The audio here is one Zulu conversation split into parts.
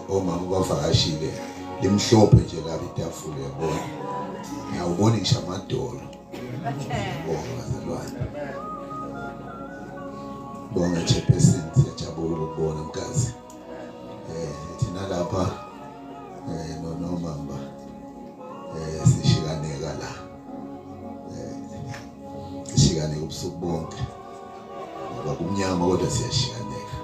Omama bavakashile, limhlophe nje lapha itafula, yabona. Ngiyawubona ngisho amadolo. Bonga bazalwane. Bonga chairperson, siyajabula ukubona mkazi. Thina lapha no nomamba sishikaneka la. Sishikaneka ubusuku bonke. Ngoba kumnyama kodwa siyashikaneka.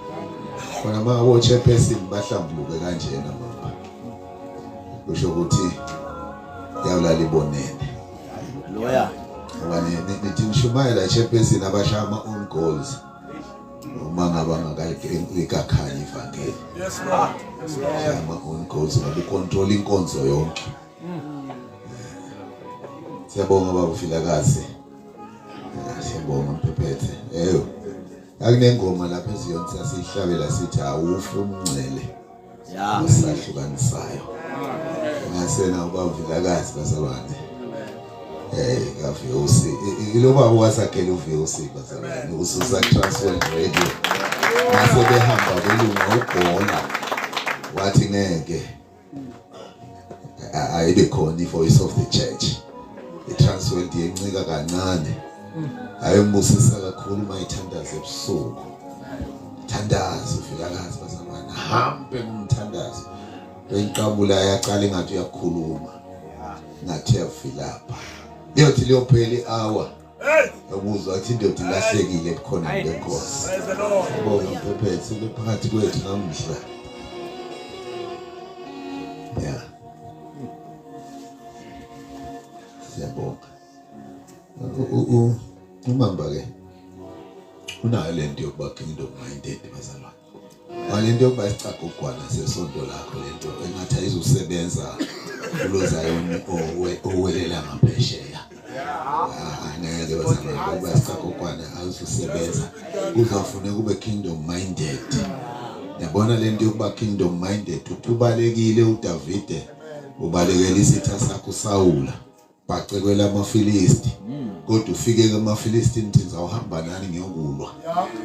Khona ma chairperson bahlambuluke kanjena mama. Kusho ukuthi yawulala ibonene. Loya. Ngoba nithi nishumayela chairperson abashaya ama own goals. Uma ngaba ngakalikakhanyi ivangeli. Yes Lord. Yes Lord. Ama own goals ngoba ucontrol inkonzo yonke. Siyabonga baba Vilakazi. Siyabonga Mphephethe. Eyo. Akunengoma lapha eZion sasihlabela sithi awufi umngcele. Ya. Osahlukanisayo. Ngasena ubaba Vilakazi bazalwane. Ka VOC. Ilo baba wasakhela uVOC bazalwane. Ususa Transworld Radio. Ngase behamba belunga ubhola. Wathi ngeke ayibe khona i-voice of the church. I-Transworld yencika kancane. Ayimbusisa kakhulu uma ithandaza ebusuku. Thandaza uVilakazi bazalwane. Hambe ngumthandazo. Enqabula yaqala engathi uyakhuluma. Ngathi uyavilapha. Liyothi liyophela i-hour. Ukuzwa ukuthi indoda ilahlekile ebukhoneni benkosi. Praise the Lord. Bonga Mphephethe ube phakathi kwethu namuhla. Yeah. Siyabonga. Umamba ke unayo lento yokuba kingdom minded bazalwane. Ngalento yokuba isicagugwana sesonto lakho lento engathi ayizusebenza kulozayoni owelela ngaphesheya. Ngeke bazalwane ukuba isicagugwana ayizusebenza. Kuzofuneka ube kingdom minded. Yabona lento yokuba kingdom minded ubalekile uDavide ubalekela isitha sakho uSawula. Bacekwela amaFilisti. Kodwa ufike kumaFilisti nithi ngizawuhamba nani ngiyokulwa.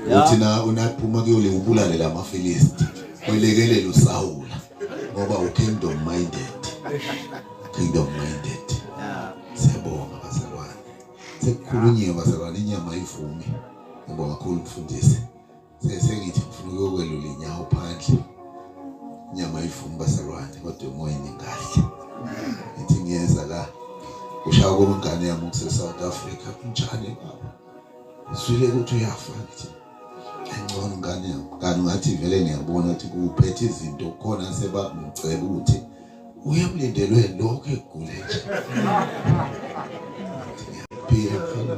Uthi na unaphuma kuyole ubulale lamaFilisti. Kwelekelela uSawula ngoba ukingdom minded. Kingdom minded. Siyabonga bazalwane. Sekukhulunyiwe bazalwane inyama ivume. Ngibonga kakhulu mfundisi. Sengithi ngifuna ukuyokwelula inyawo phandle. Inyama ivume bazalwane kodwa emoyeni ngahle. Ngithi ngiyeza la. Ushaya komngane yami ukuse South Africa. Kunjani baba? Zwile ukuthi uyafa ngithi. Engcono ngane yami. Kanti ngathi vele ngiyabona ukuthi kuphethe izinto khona sebangiceba ukuthi uyamlindelwe lokho egule nje. Ngiyaphila mfana,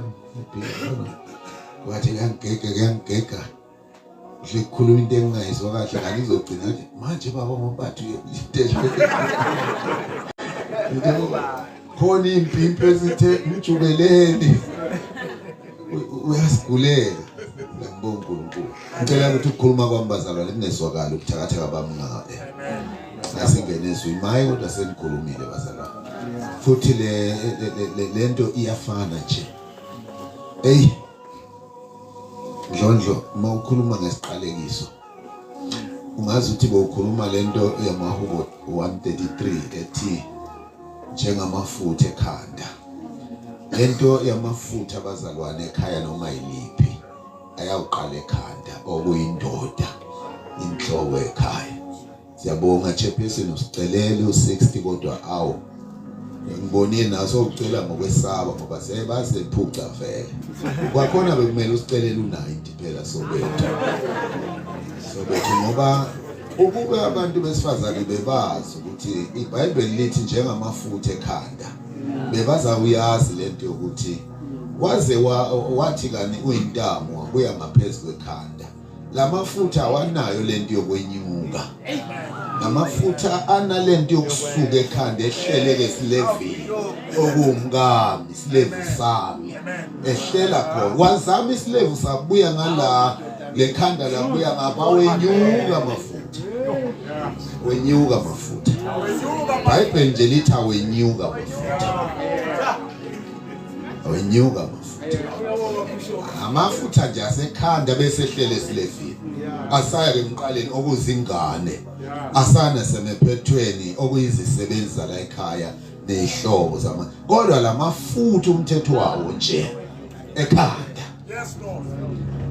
ngiyaphila mfana. Wathi kuyangigega kuyangigega. Nje kukhuluma into engingayizwa kahle kanti izogcina nje manje baba ngobathi uyelindelwe. Khona impimpi esithe mjubeleni. Uyasigulela. Ngiyambonga uNkulunkulu. Ngicela ukuthi ukukhuluma kwami bazalwane kungezwakali ubuthakathaka bami ngabe. Asingene ezwini maye kodwa senikhulumile bazalwane. Futhi le lento iyafana nje. Ey Ndlondlo uma ukhuluma ngesiqalekiso ungazi ukuthi bowukhuluma lento yamahubo 133 ethi njengamafutha ekhanda. Lento yamafutha abazalwane ekhaya noma yiliphi ayawuqala ekhanda okuyindoda inhloko ekhaya. Siyabonga chairperson usicelele u60 kodwa awu ngibonile naso ucela ngokwesaba ngoba sebasephuca vele. Kwakhona bekumele usicelele u90 phela sobethu. Sobethu ngoba ukube abantu besifazane bebazi ukuthi iBhayibheli lithi njengamafutha ekhanda bebazawuyazi lento yokuthi waze wathi kani uyintamo wabuya ngaphezulu kwekhanda. Lamafutha awanayo lento yokwenyuka. Lamafutha analento yokusuka ekhanda ehleleke esilevini okuwumkami isilevu sami ehlela khona. Wazama isilevu sabuya ngala lekhanda labuya ngapha wenyuka amafutha. Wenyuka amafutha. iBhayibheli nje lithi awenyuka amafutha. Awenyuka amafutha. Amafutha nje asekhanda bese ehlele esilevini. Asaya ke emqaleni okuzingane. Asana semephethweni okuyizisebenzi zala ekhaya nezihlobo zama kodwa lamafutha umthetho wawo nje ekhanda. Yes Lord.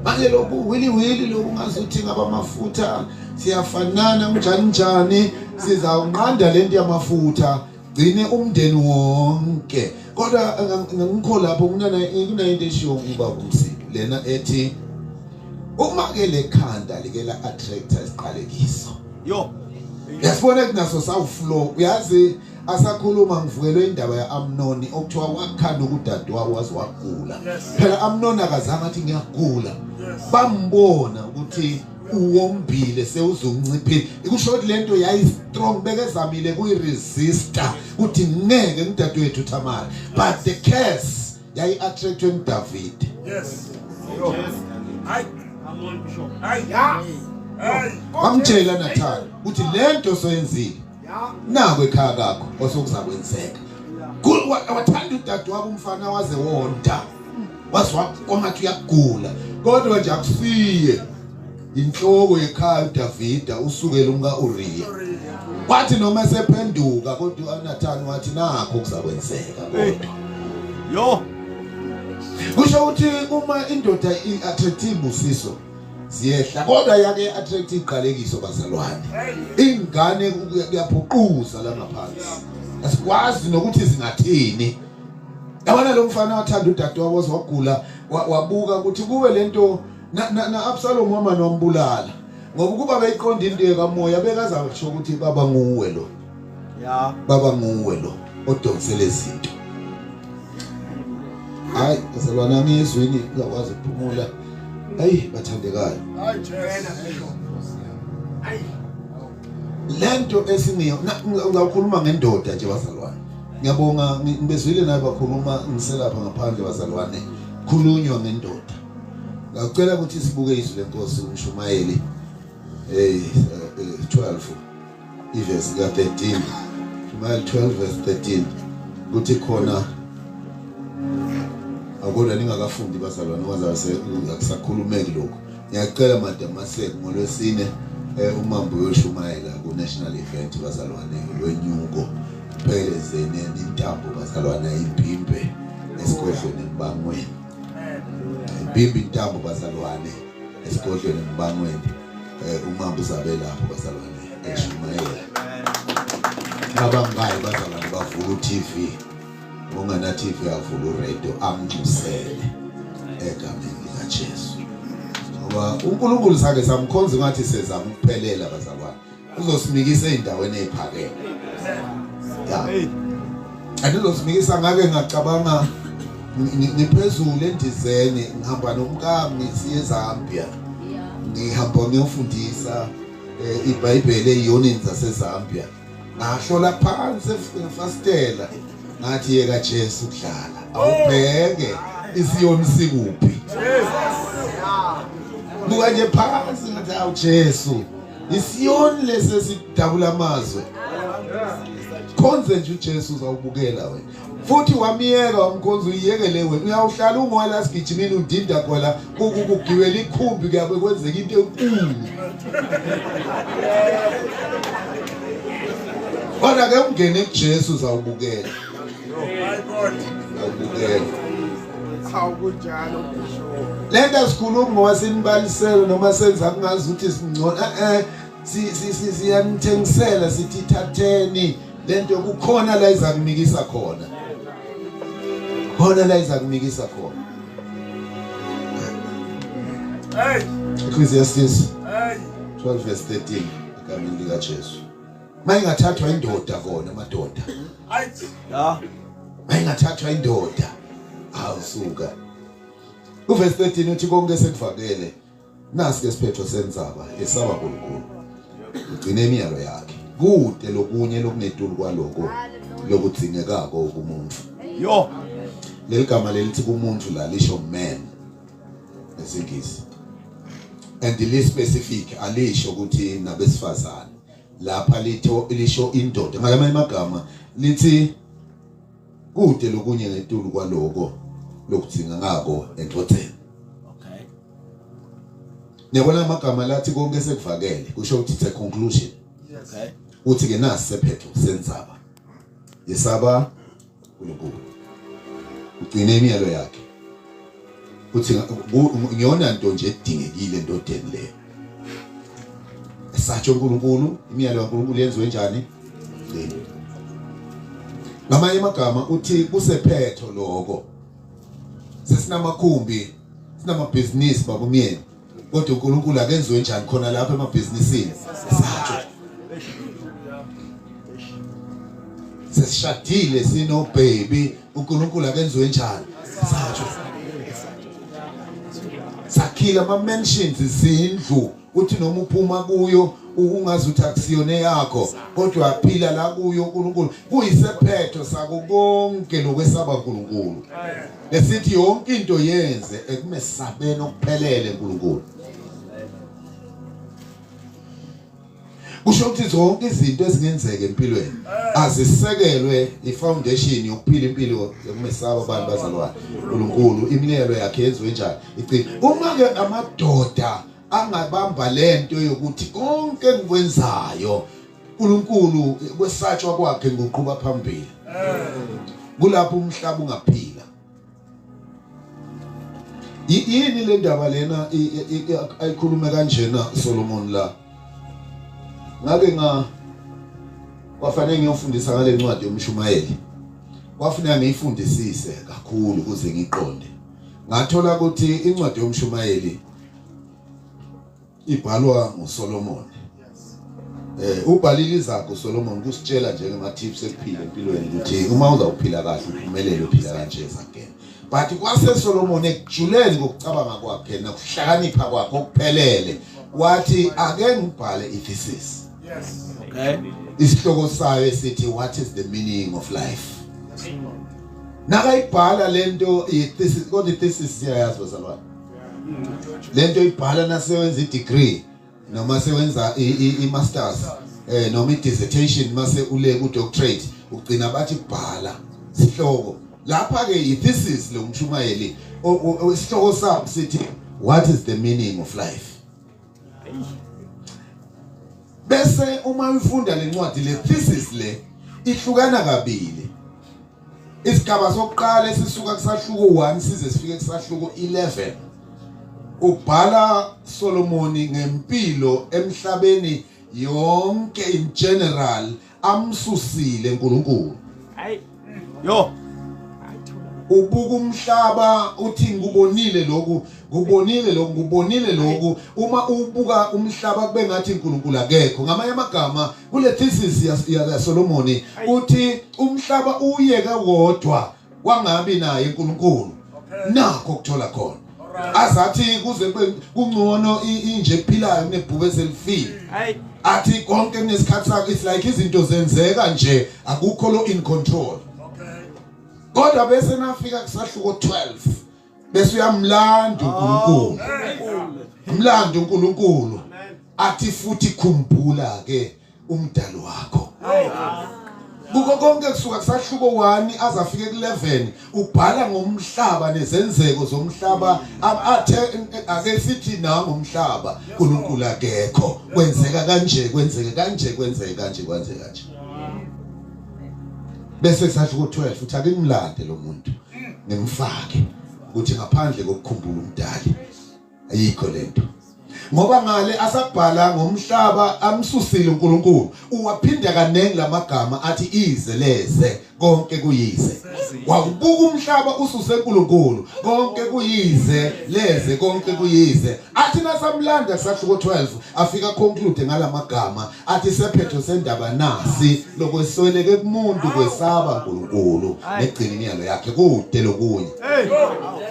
Manje lokhu wili wili lokhu ngazuthi ngaba amafutha siyafanana kunjani njani sizawunqanda lento yamafutha gcine umndeni wonke kodwa ngikho lapho kunana kunayinto eshiwo ubaba uMsindo lena ethi uma ke lekhanda like la attractor isiqalekiso yo yasibona kunaso sawuflow uyazi asakhuluma ngivukelwe indaba ya-Amnoni okuthiwa wakhanda ukudadewabo waze wagula phela Amnoni akazange athi ngiyagula bambona ukuthi uwombile sewuzonciphile ikusho ukuthi lento yayi strong bekezamile kuyiresista ukuthi ngeke ngidadewethu Tamara but the curse yayi attractwe nguDavid yes hayi hayi ya hey wamtshela Nathan ukuthi lento soyenzile naku ekhaya kakho osokuzakwenzeka wathanda udadewabo umfana waze wonda waze kwangathi uyagula kodwa nje akusiye inhloko yekhaya uDavida usukela umka Uriya wathi noma esephenduka kodwa uNathan wathi nakho kuzakwenzeka kodwa yo kusho ukuthi uma indoda i-attractive busiso ziyehla kodwa yake attract iqalekiso bazalwane ingane kuyaphuquza la ngaphansi asikwazi nokuthi zingathini yabona lo mfana wathanda udadewabo wagula wabuka ukuthi kuwe lento na, na, na Absalom wama wambulala ngoba ukuba beyiqonda into yekamoya bekaza kusho ukuthi baba nguwe lo ya baba nguwe lo odonsele izinto hayi bazalwane angizwini ngakwazi ukuphumula hayi bathandekayo hayi Jesu hayi lento esiniyo ngawukhuluma ngendoda nje bazalwane ngiyabonga ngibezwile naye bakhuluma ngiselapha ngaphandle bazalwane khulunywa ngendoda ngacela ukuthi sibuke izwi lenkosi umshumayeli hey 12 ivesi ka-13 Shumayeli 12 verse 13 kuthi khona akodwa ningakafundi bazalwane kwazase akusakhulumeki lokhu ngiyacela madam Maseko ngolwesine eh, umambo uyoshumayela ku-national event bazalwane lwenyuko phelezeni intambo bazalwane impimpe esigodlweni embangweni impimpe intambo bazalwane esigodlweni embangweni eh umama uzabe lapho bazalwane eshumayela abangayi bazalwane bavula uTV ongana TV avula uradio amnxusele egameni likaJesu ngoba uNkulunkulu sake samkhonza ngathi sezama ukuphelela bazalwane uzosimikisa ezindaweni eziphakeme ya andizosimikisa ngake ngacabanga ngiphezulu endizeni ngihamba nomkami siye eZambia ngihamba ngiyofundisa eh, iBhayibheli eziyonini zaseZambia ngahlola phansi efastela ngathi yeka Jesu kudlala awubheke isiyoni sikuphi buka nje phansi ngathi awu Jesu isiyoni lesi esidabula amazwe khonze nje uJesu uzawubukela wena futhi wamyeka wamkhonza uyiyekele wena uyawuhlala ungwala sigijimini undinda khona kugibela ikhumbi kuyabe kwenzeka into enkulu kodwa ke ungene kuJesu uzawubukela uzawubukela Hawu kunjalo Bishop. Lento asikhulumi ngoba sinibalisele noma senza kungazi ukuthi singcono eh si si si siyanithengisela sithi thatheni lento kukhona la iza kumikisa khona. Khona la iza kumikisa khona. Hey. Ecclesiastes Hey. 12 verse 13 egameni lika Jesu. Mayingathathwa indoda kona madoda. Hayi. Ya. Mayingathathwa indoda. Awusuka. Uverse 13 uthi konke sekuvakele. Nasi ke siphetho senzaba esaba uNkulunkulu. Ugcine imiyalo yakhe. Kude lokunye lokungetulu kwaloko lokudzingekako kumuntu. Yo. Leli gama lelithi kumuntu la lisho man esingisi. And li specific alisho ukuthi nabesifazane. Lapha litho lisho indoda. Ngalamanye amagama lithi kude lokunye ngetulu kwaloko lokudzinga ngako endodeni. Okay. Niyabona amagama lathi konke sekuvakele kusho ukuthi it's a conclusion. Okay. Uthi ke nasi sephetho senzaba. Yesaba uNkulunkulu. Ugcine imiyalo yakhe. Uthi ngiyona nto nje edingekile endodeni leyo. Esatsho uNkulunkulu, imiyalo kaNkulunkulu yenziwe njani? Gcine. Ngamanye amagama uthi kusephetho lokho. Sesinamakhumbi, sinamabhizinisi babumyeni. Kodwa uNkulunkulu akenziwe njani khona lapha emabhizinisini? Satsho. Sesishadile sino baby, uNkulunkulu akenziwe njani? Satsho. Sakhile ama mansions izindlu uthi noma uphuma kuyo ungazi ukuthi akusiyona yakho kodwa phila la kuyo uNkulunkulu kuyisephetho sako konke lokwesaba uNkulunkulu lesithi yonke into yenze ekumesabeni okuphelele uNkulunkulu kusho ukuthi zonke izinto ezingenzeka empilweni azisekelwe ifoundation yokuphila impilo yokumesaba abantu bazalwane uNkulunkulu imiyalo yakhe yenziwe njani igcine uma ke amadoda angabamba lento yokuthi konke engikwenzayo uNkulunkulu kwesatshwa kwakhe ngoqhuba phambili kulapho umhlaba ungaphila yini le ndaba lena ayikhulume kanjena Solomon la ngake nga kwafanele ngiyofundisa ngale ncwadi yomshumayeli kwafuneka ngiyifundisise kakhulu ukuze ngiqonde ngathola ukuthi incwadi yomshumayeli ibhalwa nguSolomon eh ubhalile izakho uSolomon kusitshela nje ngama tips ekuphila empilweni ukuthi uma uzawuphila kahle uphumelele uphila kanje zakhe but kwase Solomon ekujuleni kokucabanga kwakhe nokuhlakanipha kwakhe okuphelele wathi ake ngibhale ithesis yes okay isihloko sayo esithi what is the meaning of life nakayibhala lento i-thesis kodwa i-thesis siyayazi bazalwane lento ibhala nasewenza i-degree noma sewenza i-masters eh noma i-dissertation mase ule ku-doctorate ugcina bathi bhala sihloko lapha ke i-thesis lo mshumayeli isihloko sabo sithi what is the meaning of life bese uma uyifunda lencwadi le thesis le ihlukana kabili Isigaba sokuqala esisuka kusahluko 1 size sifike kusahluko 11 ubhala Solomoni ngempilo emhlabeni yonke in general amsusile uNkulunkulu. Hayi. Yo. Ubuka umhlaba uthi ngikubonile lokhu ngubonile lokhu ngubonile lokhu uma ubuka umhlaba kube ngathi uNkulunkulu akekho ngamanye amagama kule thesis ya Solomoni uthi umhlaba uyeke wodwa wangabi naye uNkulunkulu nakho ukuthola khona azathi kuze kube kungcono inje ephilayo kunebhubesi elifile athi konke kunesikhathi sakho it's like izinto zenzeka nje akukho lo in control kodwa bese nafika kusahluko 12 bese uyamlanda uNkulunkulu umlanda uNkulunkulu athi futhi khumbula ke umdali wakho kuko konke kusuka kusahluko 1 aze afike ku11 ubhala ngomhlaba nezenzeko zomhlaba athe ake sithi nangu umhlaba uNkulunkulu akekho kwenzeka kanje kwenzeke kanje kwenzeke kanje kwenzeke kanje bese kusahluko 12 uthi ake ngimlande lo muntu ngimfake ukuthi ngaphandle kokukhumbula umdali ayikho lento ngoba ngale asabhala ngomhlaba amsusile uNkulunkulu uwaphinda kaningi lamagama athi ize leze konke kuyize wakubuka umhlaba ususe uNkulunkulu konke kuyize leze konke kuyize athi nasamlanda kusahluko 12 afika conclude ngalamagama athi sephetho sendaba nasi lokwesweleke kumuntu kwesaba uNkulunkulu negcina imiyalo yakhe kude lokunye hey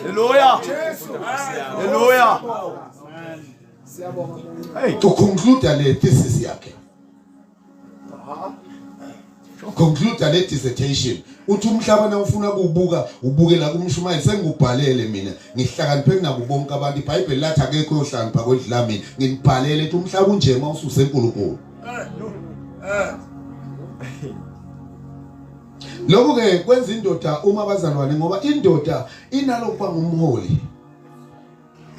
haleluya haleluya siyabonga hey to conclude le thesis yakhe conclude le dissertation uthi umhlaba na ufuna kuwubuka ubukela kumshumayeli sengikubhalele mina ngihlakaniphe kunabo bonke abantu iBhayibheli lathi akekho oyohlakanipha kwedlula mina nginibhalele ethi umhlaba unje uma ususe uNkulunkulu lokho ke kwenza indoda uma abazalwane ngoba indoda inalokuba ngumholi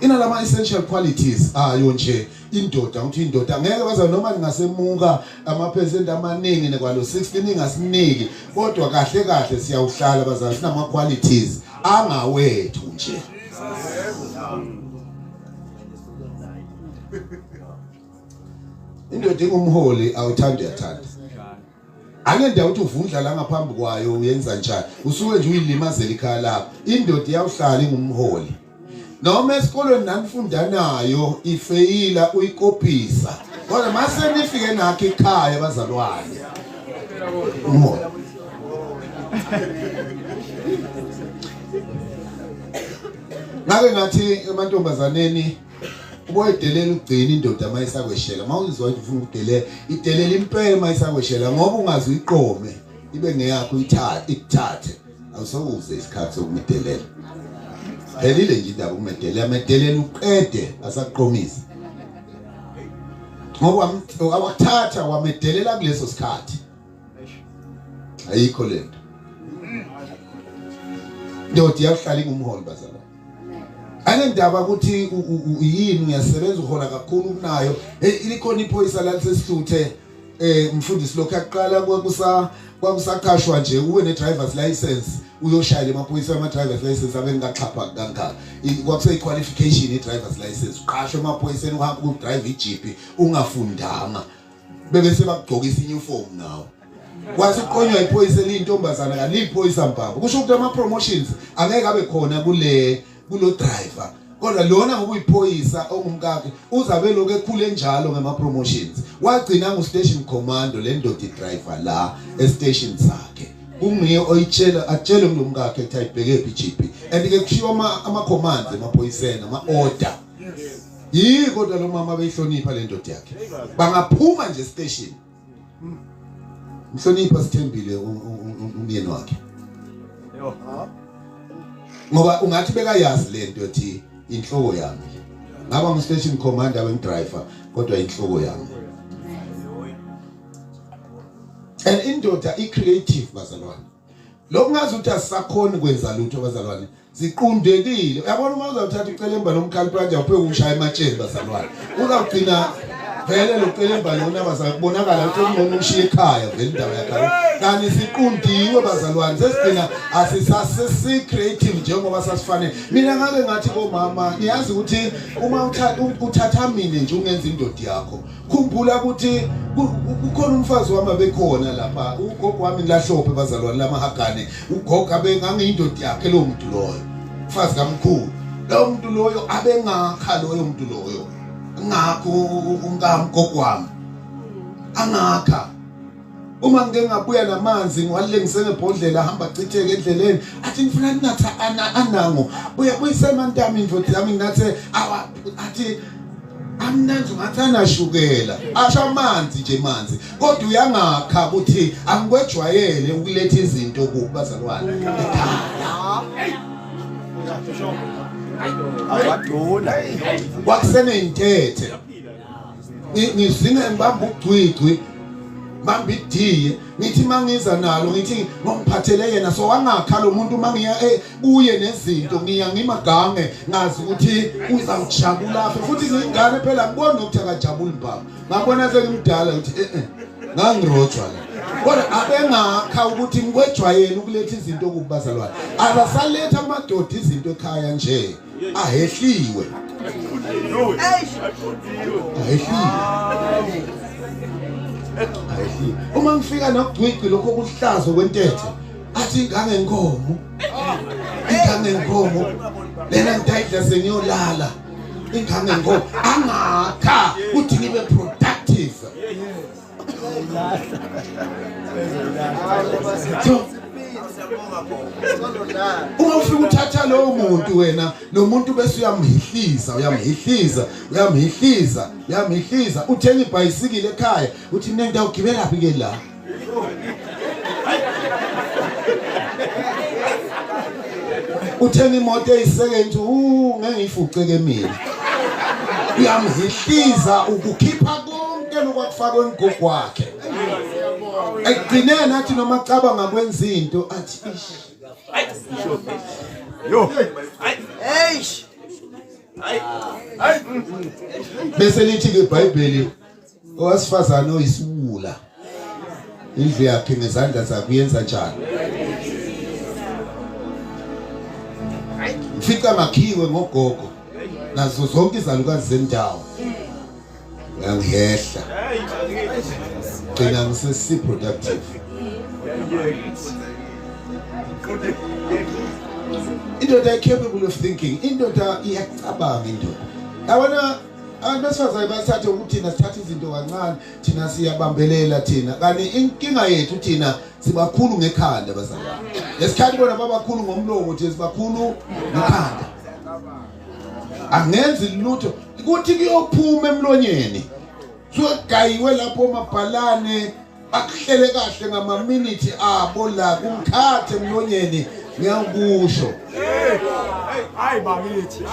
inalama essential qualities ayo nje Indoda ngithi indoda ngeke baza noma ningasemuka amaphesenti amaningi nekwalo 60 ningasiniki, kodwa kahle kahle siyawuhlala bazalwane, sinama qualities angawethu nje. Indoda ingumholi, awuthandi uyathanda. Angendawo ukuthi uvundla la ngaphambi kwayo uyenza njani, usuke nje uyilimazela ikhaya lakho. Indoda iyawuhlala ingumholi. Noma esikolweni nanifunda nayo ifeyila uyikopisa, kodwa mase nifike nakho ekhaya bazalwane, umholi. Ngake ngathi emantombazaneni, uboyidelela ugcina indoda uma isakweshela. Uma uzizwa ukuthi ufuna ukudelela, idelela impela uma isakweshela, ngoba ungaze uyiqome ibe ngeyakho, uyithathe ikuthathe, awusokuze isikhathi sokumedelela. Phelile nje indaba ukumedelela, medelela uqede asakuqomisa, ngoba awakuthatha wamedelela kuleso sikhathi. Ayikho lento. Ndoda iyakuhlala ingumholi bazalwane. Anendaba ukuthi yini, uyasebenza uhola kakhulu kunayo. Hey, likhona iphoyisa lalisesihluthe mfundisi, lokho yaqala kwakusa kwakusaqashwa nje uwe ne driver's license uyoshayela emaphoyisa. Ama driver's license abengaxhapha kangaka, kwakuseyi qualification i driver's license, uqashwe emaphoyiseni uhamba ku drive ijeep ungafundanga, bebe sebakugqokisa uniform nawe. Kwase uqonywa iphoyisa eliyintombazana kaliphoyisa mbaba, kusho ukuthi ama promotions angeke abe khona kule kulo driver, kodwa lona ngoba uyiphoyisa ongumkakhe uzabe lokho ekhule njalo ngama promotions. Wagcina ngu station commando le ndoda driver la e station sakhe, kungiye oyitshela atshele umlomkakhe ethi ayibheke phi GP, and ke kushiwo ama commands emaphoyiseni, ama order. Yi kodwa lo mama beyihlonipha le ndoda yakhe, bangaphuma nje station, mhlonipha sithembile umyeni wakhe, ngoba ungathi bekayazi lento ethi inhloko yami. Ngaba ngu station commander wengidriver, kodwa inhloko yami. And indoda i creative bazalwane, lokungazi ukuthi asisakhoni kwenza lutho bazalwane, siqundekile. Uyabona, uma uzawuthatha ucelemba nomkhali manje awuphe ukushaya ematsheni bazalwane, uzawugcina vele lo celemba lona bazalwane kubonakala ukuthi kungcono umshiye ekhaya vele indaba yakhe. Kanti siqundiwe bazalwane, sesigcina asisase creative njengoba sasifanele. Mina ngake ngathi komama, niyazi ukuthi uma uthatha mina nje ungenza indoda yakho, khumbula ukuthi kukhona umfazi wami abekhona lapha, ugogo wami lahlophe bazalwane lamahagane, ugogo abengangiyindoda yakhe lo muntu loyo, umfazi kamkhulu loyo muntu loyo abengakha loyo muntu loyo, ngakho umkami gogo wami angakha. Uma ngike ngabuya namanzi ngiwalengise ngebhodlela, hamba achitheke endleleni, athi ngifuna kunatha anango, buya buyise mantami indoda yami nginathe, athi amnandi ngathi anashukela, asho amanzi nje manzi, kodwa uyangakha ukuthi angikwejwayele ukuletha izinto kubazalwane ekhaya. Awadula. Kwakuseneyintethe, ngizine ngibamba ugcwigcwi, bamba idiye, ngithi mangiza nalo ngithi ngongiphathele yena, so wangakha lo muntu. Mangiya kuye nezinto ngiya ngimagange, ngazi ukuthi uzawujabula afe futhi. Ngiyingane phela, ngibona ukuthi akajabuli baba, ngabona sengimdala ukuthi ngangirojwa la, kodwa abengakha ukuthi ngikwejwayele ukuletha izinto kubazalwane. Abasaletha amadoda izinto ekhaya nje, ahehliwe, ahehliwe, ahehliwe. Uma ngifika nokugcwigcwi lokho kuhlazo kwentethe, athi ingangenkomo, ingangenkomo lena ngidayidla sengiyolala, ingangenkomo. Angakha ukuthi ngibe productive. So uma ufika uthatha lowo muntu wena, lo muntu bese uyamhihliza, uyamhihliza, uyamhihliza, uyamhihliza. Uthenga ibhayisikili ekhaya, uthi mina ngidawugibela phi ke la? Uthenga imoto eyisekenzi, ngeke ngiyifuce ke mina. Uyamhihliza ukukhipha konke lokwakufakwe emgogo wakhe. Ekugcineni athi noma cabanga kwenza into, athi ish. Yo. Eish. Bese lithi ke iBhayibheli owasifazane oyisiwula indlu yakhe ngezandla zakhe uyenza njani? Mfica makhiwe ngogogo nazo zonke izalukazi zendawo. Uyangihehla. Gcina ngisesi productive. Indoda capable of thinking. Indoda iyacabanga indoda. Yabona abantu besifazane bathathe ukuthi thina sithatha izinto kancane, thina siyabambelela thina. Kanti inkinga yethu thina sibakhulu ngekhanda bazalwane. Lesikhathi bona babakhulu ngomlomo, thina sibakhulu ngekhanda. Angenzi lutho kuthi kuyophuma emlonyeni. Sugayiwe lapho mabhalane bakuhlele kahle ngamaminithi abo la kumkhathe emlonyeni ngiyakusho. Hayi bakithi.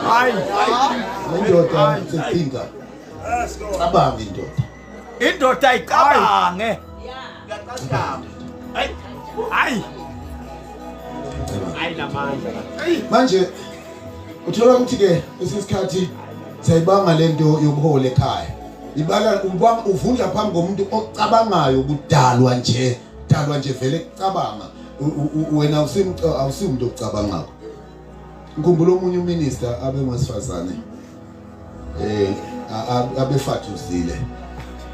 Hayi. Indoda ithinka. Cabanga indoda. Indoda icabange. Hayi. Hayi. Hayi namandla. Manje uthola ukuthi ke esikhathi siyayibanga lento yokuhola ekhaya. Ibala ubanga uvundla phambi komuntu ocabangayo kudalwa nje, dalwa nje vele kucabanga. Wena awusimuntu ocabangako. Ngikhumbula omunye uminister abengwesifazane abefathuzile.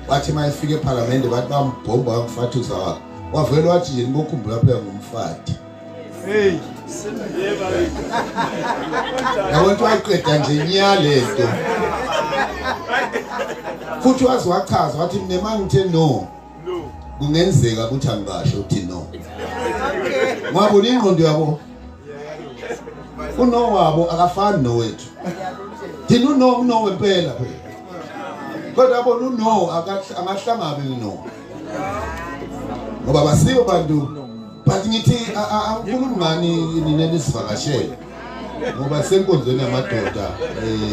Wathi mayefika eParliament bathi bambhomba bakufathuza wakhe. Wavela wathi nje nibokhumbula phela ngumfati. Hey. Yabona ukuthi wayiqeda nje nya lento. Futhi waze wachaza wathi mina mangithe no. Kungenzeka ukuthi angikasho ukuthi no. Ngoba ingqondo yabo uno wabo akafani nowethu. Thina uno uno wempela phela. Kodwa yabona uno akahlangabi no. Ngoba basibo bantu but ngithi angikhulumi ngani nina nisivakashele. Ngoba senkonzweni yamadoda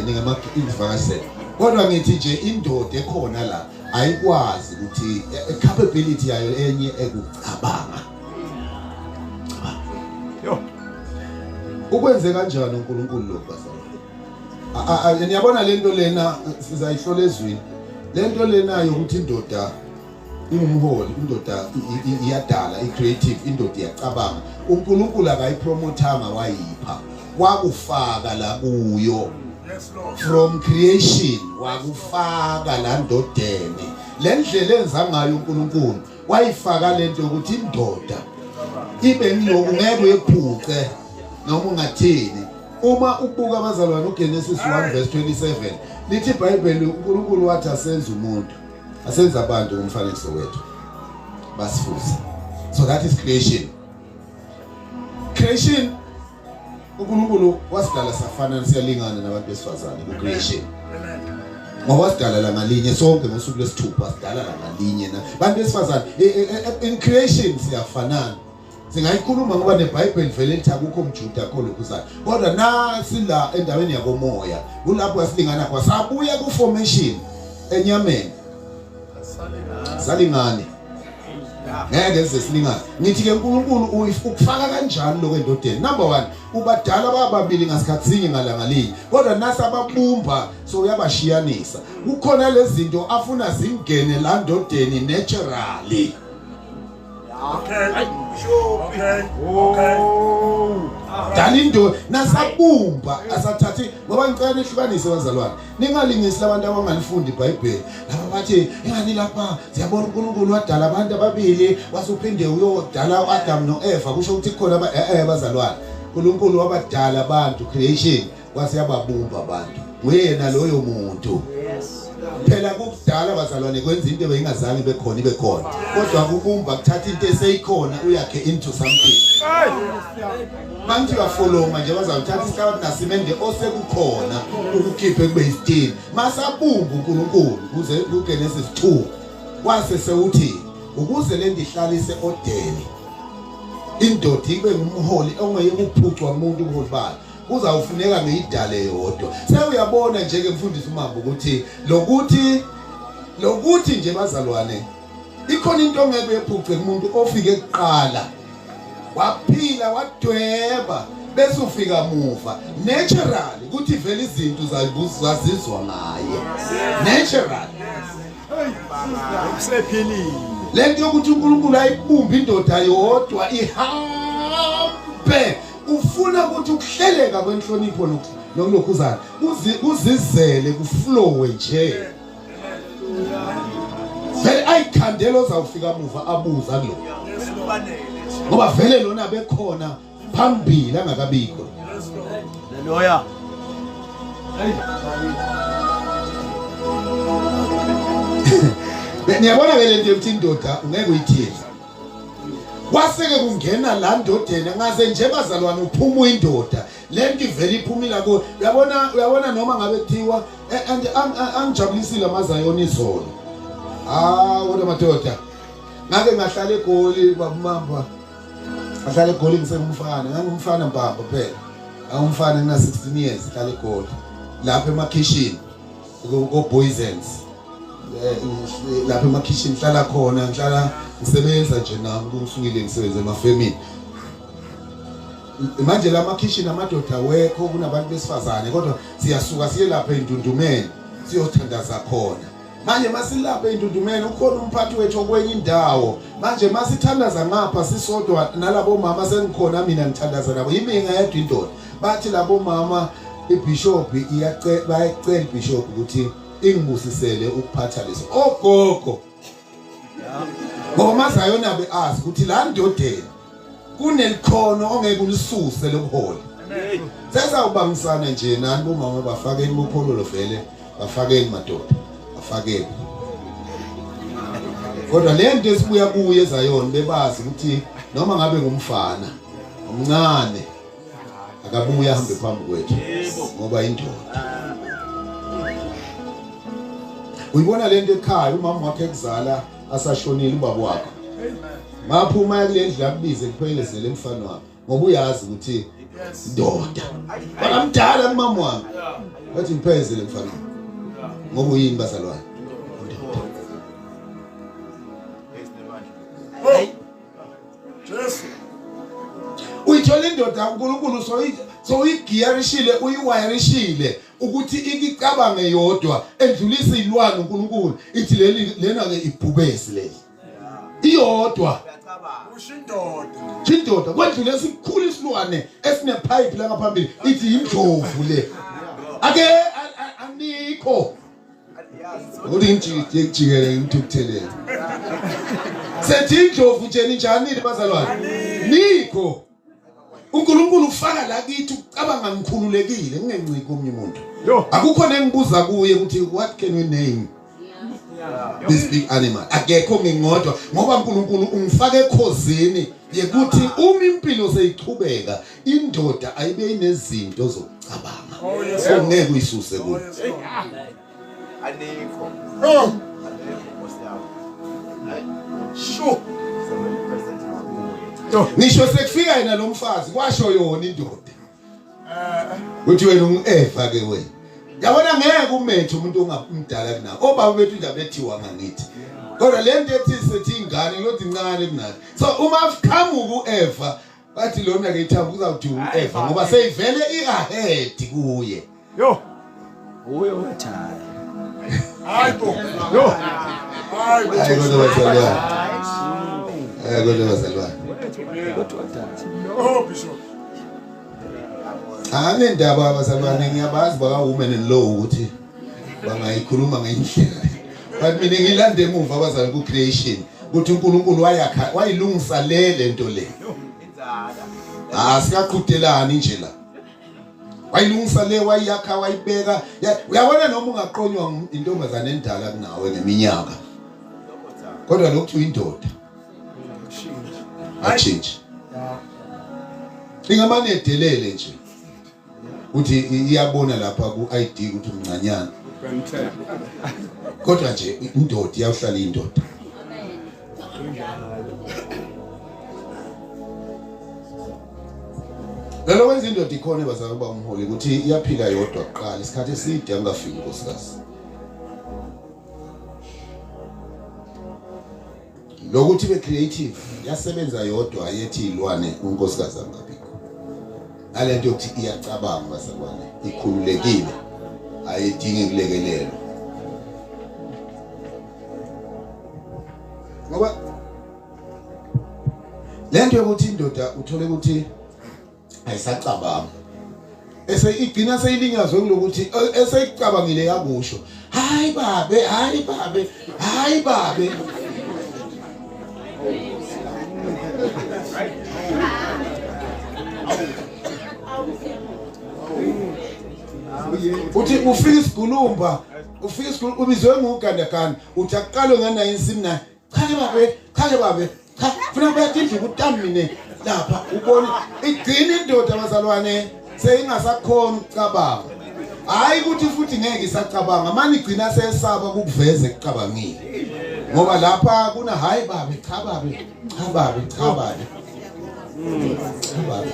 ningama izivakashele. Kodwa ngithi nje indoda ekhona la ayikwazi ukuthi capability yayo enye ekucabanga. Yo. Ukwenze kanjani uNkulunkulu lokhu bazalwane? Niyabona lento lena sizayihlola ezwini. Lento lena yokuthi indoda ingumholi, indoda iyadala, i-creative, indoda iyacabanga. uNkulunkulu akayipromotanga wayipha. Wakufaka la kuyo. From creation wakufaka la ndodeni. Le ndlela enza ngayo uNkulunkulu wayifaka lento yokuthi indoda ibe ngiloku ngeke uyephuce noma ungathini. Uma ubuka abazalwane uGenesis 1 verse 27 lithi iBhayibheli uNkulunkulu wathi asenze umuntu, asenze abantu ngomfanekiso wethu, basifuze. So that is creation. Creation uNkulunkulu wasidala safana, siyalingana nabantu besifazane ku creation. Ngoba wasidala la ngalinye sonke ngosuku lwesithupha wasidala la ngalinye na bantu besifazane in creation siyafanana. Singayikhuluma ngoba neBhayibheli vele lithi akukho umJuda akho lokhuzayo. Kodwa nasi la endaweni yakomoya kulapho asilingana khona, sabuya ku formation enyameni. Salingane. Ngeke size silingane. Ngithi ke uNkulunkulu ukufaka kanjani lokho endodeni? Number 1, ubadala bababili ngasikhathi sinye ngalanga linye. Kodwa nasi ababumba so uyabashiyanisa. Kukhona lezi zinto afuna zingene la ndodeni naturally. Okay. Okay. Okay. Dala into nasabumba asathathi ngoba ngicela nihlukanise bazalwane. Ningalingisi labantu abangalifundi iBhayibheli. Laba bathi ingani lapha siyabona uNkulunkulu wadala abantu ababili wasuphinde uyodala uAdam noEva kusho ukuthi khona bazalwane. uNkulunkulu wabadala abantu creation wase yababumba abantu. Nguyena loyo muntu. Phela kukudala bazalwane kwenza into ebeyingazange ibe khona ibe khona. Kodwa kubumba kuthatha into eseyikhona uyakhe into something. Bantu uyafoloma nje bazawuthatha isihlabathi nasimende osekukhona ukukhiphe kube isitini. Masabumba uNkulunkulu kuze kuGenesis 2 wase sewuthi ukuze le ndihlalise odeni indoda ibe ngumholi ongeyekuphucwa umuntu ubuholi bayo. Kuzawufuneka ngiyidale yodwa. Sewuyabona nje ke mfundisi uMambo ukuthi lokuthi nje bazalwane ikhona into ongeke uyephuce kumuntu ofike kuqala waphila wadweba. Bese ufika muva naturally ukuthi vele izinto zazizwa ngaye naturally. Usephilile. Lento yokuthi uNkulunkulu ayibumbe indoda yodwa ihambe ufuna ukuthi ukuhleleka kwenhlonipho nokulokhuzana kuzizele kuflowe nje. Vele ayikhandela ozawufika muva abuza kulo. Ngoba vele lona bekhona phambili angakabikho. Haleluya. Niyabona ke lento yokuthi indoda ungeke uyithini. Kwaseke kungena la ndodeni ngaze nje bazalwane uphuma indoda lento ivele iphumila kuwe. Uyabona uyabona noma ngabe kuthiwa and angijabulisile amazayoni izolo. Ah kodwa madoda ngake ngahlala eGoli babumamba Ngahlala eGoli ngisengumfana, ngangumfana mbamba phela. Ngangumfana ngina 16 years ngihlala eGoli. Lapha emakhishini ko Boysens. Eh, lapha emakhishini ngihlala khona, ngihlala ngisebenza nje nami kusukile ngisebenza emafemini. Manje la makhishini amadoda wekho kunabantu besifazane kodwa siyasuka siye lapha endundumeni siyothandaza khona. Manje masilapha endundumeni ukhona umphathi wethu okwenye indawo. Manje masithandaza ngapha sisodwa nalabo mama sengikhona mina ngithandaza nabo. Yimi ngayedwa indoda. Bathi labo mama ibishop iyacela bayacela ibishop ukuthi ingibusisele ukuphatha leso. Ogogo. Ngoba mazayona beazi ukuthi la ndodeni kunelikhono ongeke ulisuse lobuholi. Sesawubambisana nje nani bomama bafakeni bophololo vele bafakeni madoda bafakeni. Kodwa le nto esibuya kuye eZayoni bebazi ukuthi noma ngabe ngumfana omncane akabuye ahambe phambi kwethu ngoba indoda. Uyibona lento ekhaya umama wakhe ekuzala asashonile ubaba wakho. Maphuma kule ndlu akubize kuphelezele emfana wakhe ngoba uyazi ukuthi ndoda. Bakamdala kumama wami. Wathi ngiphelezele mfana wami. Ngoba uyini bazalwane? Indoda. Jesu. Uyithola indoda uNkulunkulu soyigiyarishile uyiwayarishile ukuthi ikicabange yodwa endlulisa ilwane uNkulunkulu ithi leli lena ke ibhubesi leli iyodwa Usho indoda. indoda kwendlula esikhulu isilwane esinepipe la ngaphambili ithi indlovu le ake anikho ukuthi ngijikele ngithukuthelele sethi indlovu nje ninjani bazalwane nikho uNkulunkulu ufaka la kithi ukucabanga ngikhululekile ngingenciki omunye umuntu akukho nengibuza kuye ukuthi what can we name this big animal akekho ngingodwa ngoba uNkulunkulu ungifake ekhozini yekuthi uma impilo seyichubeka indoda ayibe inezinto zokucabanga oh, ongeke uyisuse kuyo oh, anikho Oh, anikho nkosi yami sure. 70% ngisho sekufika yena lo mfazi kwasho yona indoda uthi wena ungu-eva ke wena yabona ngeke umethe umuntu ongamdala kunawe obaba bethu nje abethiwa ngangithi kodwa le nto ethi sethi ingane lodi incane kunathi so uma qhamuka u-eva bathi lona ke ithambo kuzawuthiwa u-eva ngoba seyivele i-ahead kuye Yo. Uye wethaya. Hayi bo. Yo. Hayi bo. hayi kodwa bazalwane hayi kodwa bazalwane Kodwa thatha. Oh bishop. Anendaba abazalwane ngiyabazi baka women and law ukuthi bangayikhuluma ngendlela. But mina ngilande emuva abazalwane ku creation ukuthi uNkulunkulu wayakha wayilungisa le lento le. Ah sikaqhudelani nje la. Wayilungisa le wayakha wayibeka. Uyabona noma ungaqonywa intombazane endala kunawe ngeminyaka. Kodwa lokhu uyindoda. Atshintshe. Ingamane edelele nje. Uthi iyabona lapha ku ID ukuthi umncanyana. Kodwa nje indoda iyawuhlala indoda. Lelo wenza indoda ikhona bazalwa uba umholi ukuthi iyaphila yodwa kuqala isikhathi eside angafiki nkosikazi. Lokuthi be creative yasebenza yodwa ayethi ilwane unkosikazi angabikho. Nalento yokuthi iyacabanga bazalwane, ikhululekile, ayidingi kulekelelwa. Ngoba lento yokuthi indoda uthole ukuthi ayisacabanga ese igcina seyilinyazwe kulokuthi eseyicabangile yakusho, hayi babe, hayi babe, hayi babe. Uthi ufika isigulumba, ufika isigulumba ubizwe ngugandaganda, uthi akuqalwe ngana insimbi na. Cha ke babe, cha ke babe, cha funa kuyatindla ukutami mina lapha ubone igcina indoda bazalwane seyingasakhona ukucabanga. Hayi ukuthi futhi ngeke isacabanga, manje igcina seyesaba ukuveza ekucabangile. Ngoba lapha kuna hayi babe, cha babe, cha babe, cha babe. Cha babe.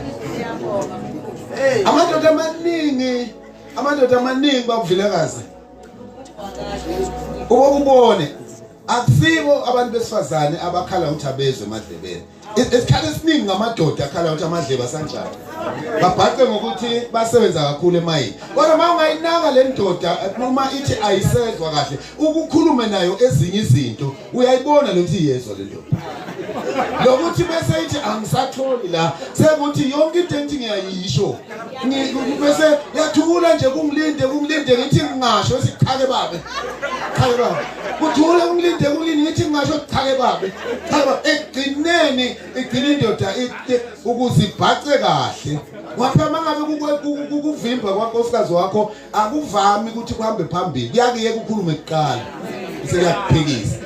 Amadoda amaningi, amadoda amaningi bakuvilakazi. Ubone akusibo abantu besifazane abakhala ukuthi abezwe emadlebeni. Isikhathi esiningi ngamadoda akhala ukuthi amadlebe asanjani. Babhace ngokuthi basebenza kakhulu emayini. Kodwa uma ungayinaka le ndoda uma ithi ayisezwa kahle, ukukhulume nayo ezinye izinto, uyayibona lokuthi iyezwa le ndoda. Lokuthi bese ithi angisatholi la, sekuthi yonke into engithi ngiyayisho. Bese yathula nje kungilinde kungilinde ngithi ngingasho sichake babe. Chake babe. Kuthula kungilinde kungilinde ngithi ngingasho chake babe. Chake babe. Ekugcineni igcina indoda ukuze ibhace kahle. Ngoba mangabe kukuvimba kwankosikazi wakho akuvami ukuthi kuhambe phambili. Kuyakuye kukhulume kuqala. Sekuyakuphikisa.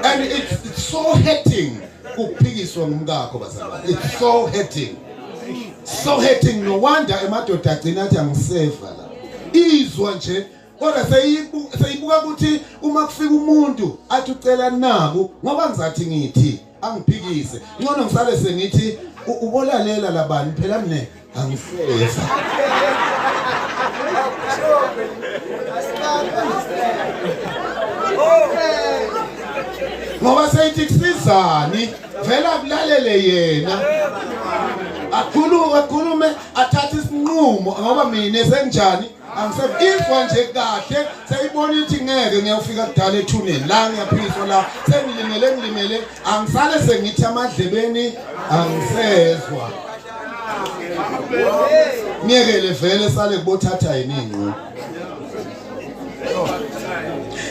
And it's so hurting ukuphikiswa ngumkakho bazalwane. It's so hurting. So hurting, no wonder emadoda agcina athi angiseva la. Izwa nje kodwa seyibuka ukuthi uma kufika umuntu athi ucela naku ngoba ngizathi ngithi angiphikise ngcono ngisale sengithi ubolalela labani phela mina angiseva. Ngoba seyithi kusizani vele akulalele yena akhulume akhulume athathe isinqumo ngoba mina senginjani angisebizwa nje kahle seyibona ukuthi ngeke ngiyofika kudala ethuneni la ngiyaphiswa la sengilimele ngilimele angisale sengithi amadlebeni angisezwa ngiyekele vele sale kubothatha yini ingqo.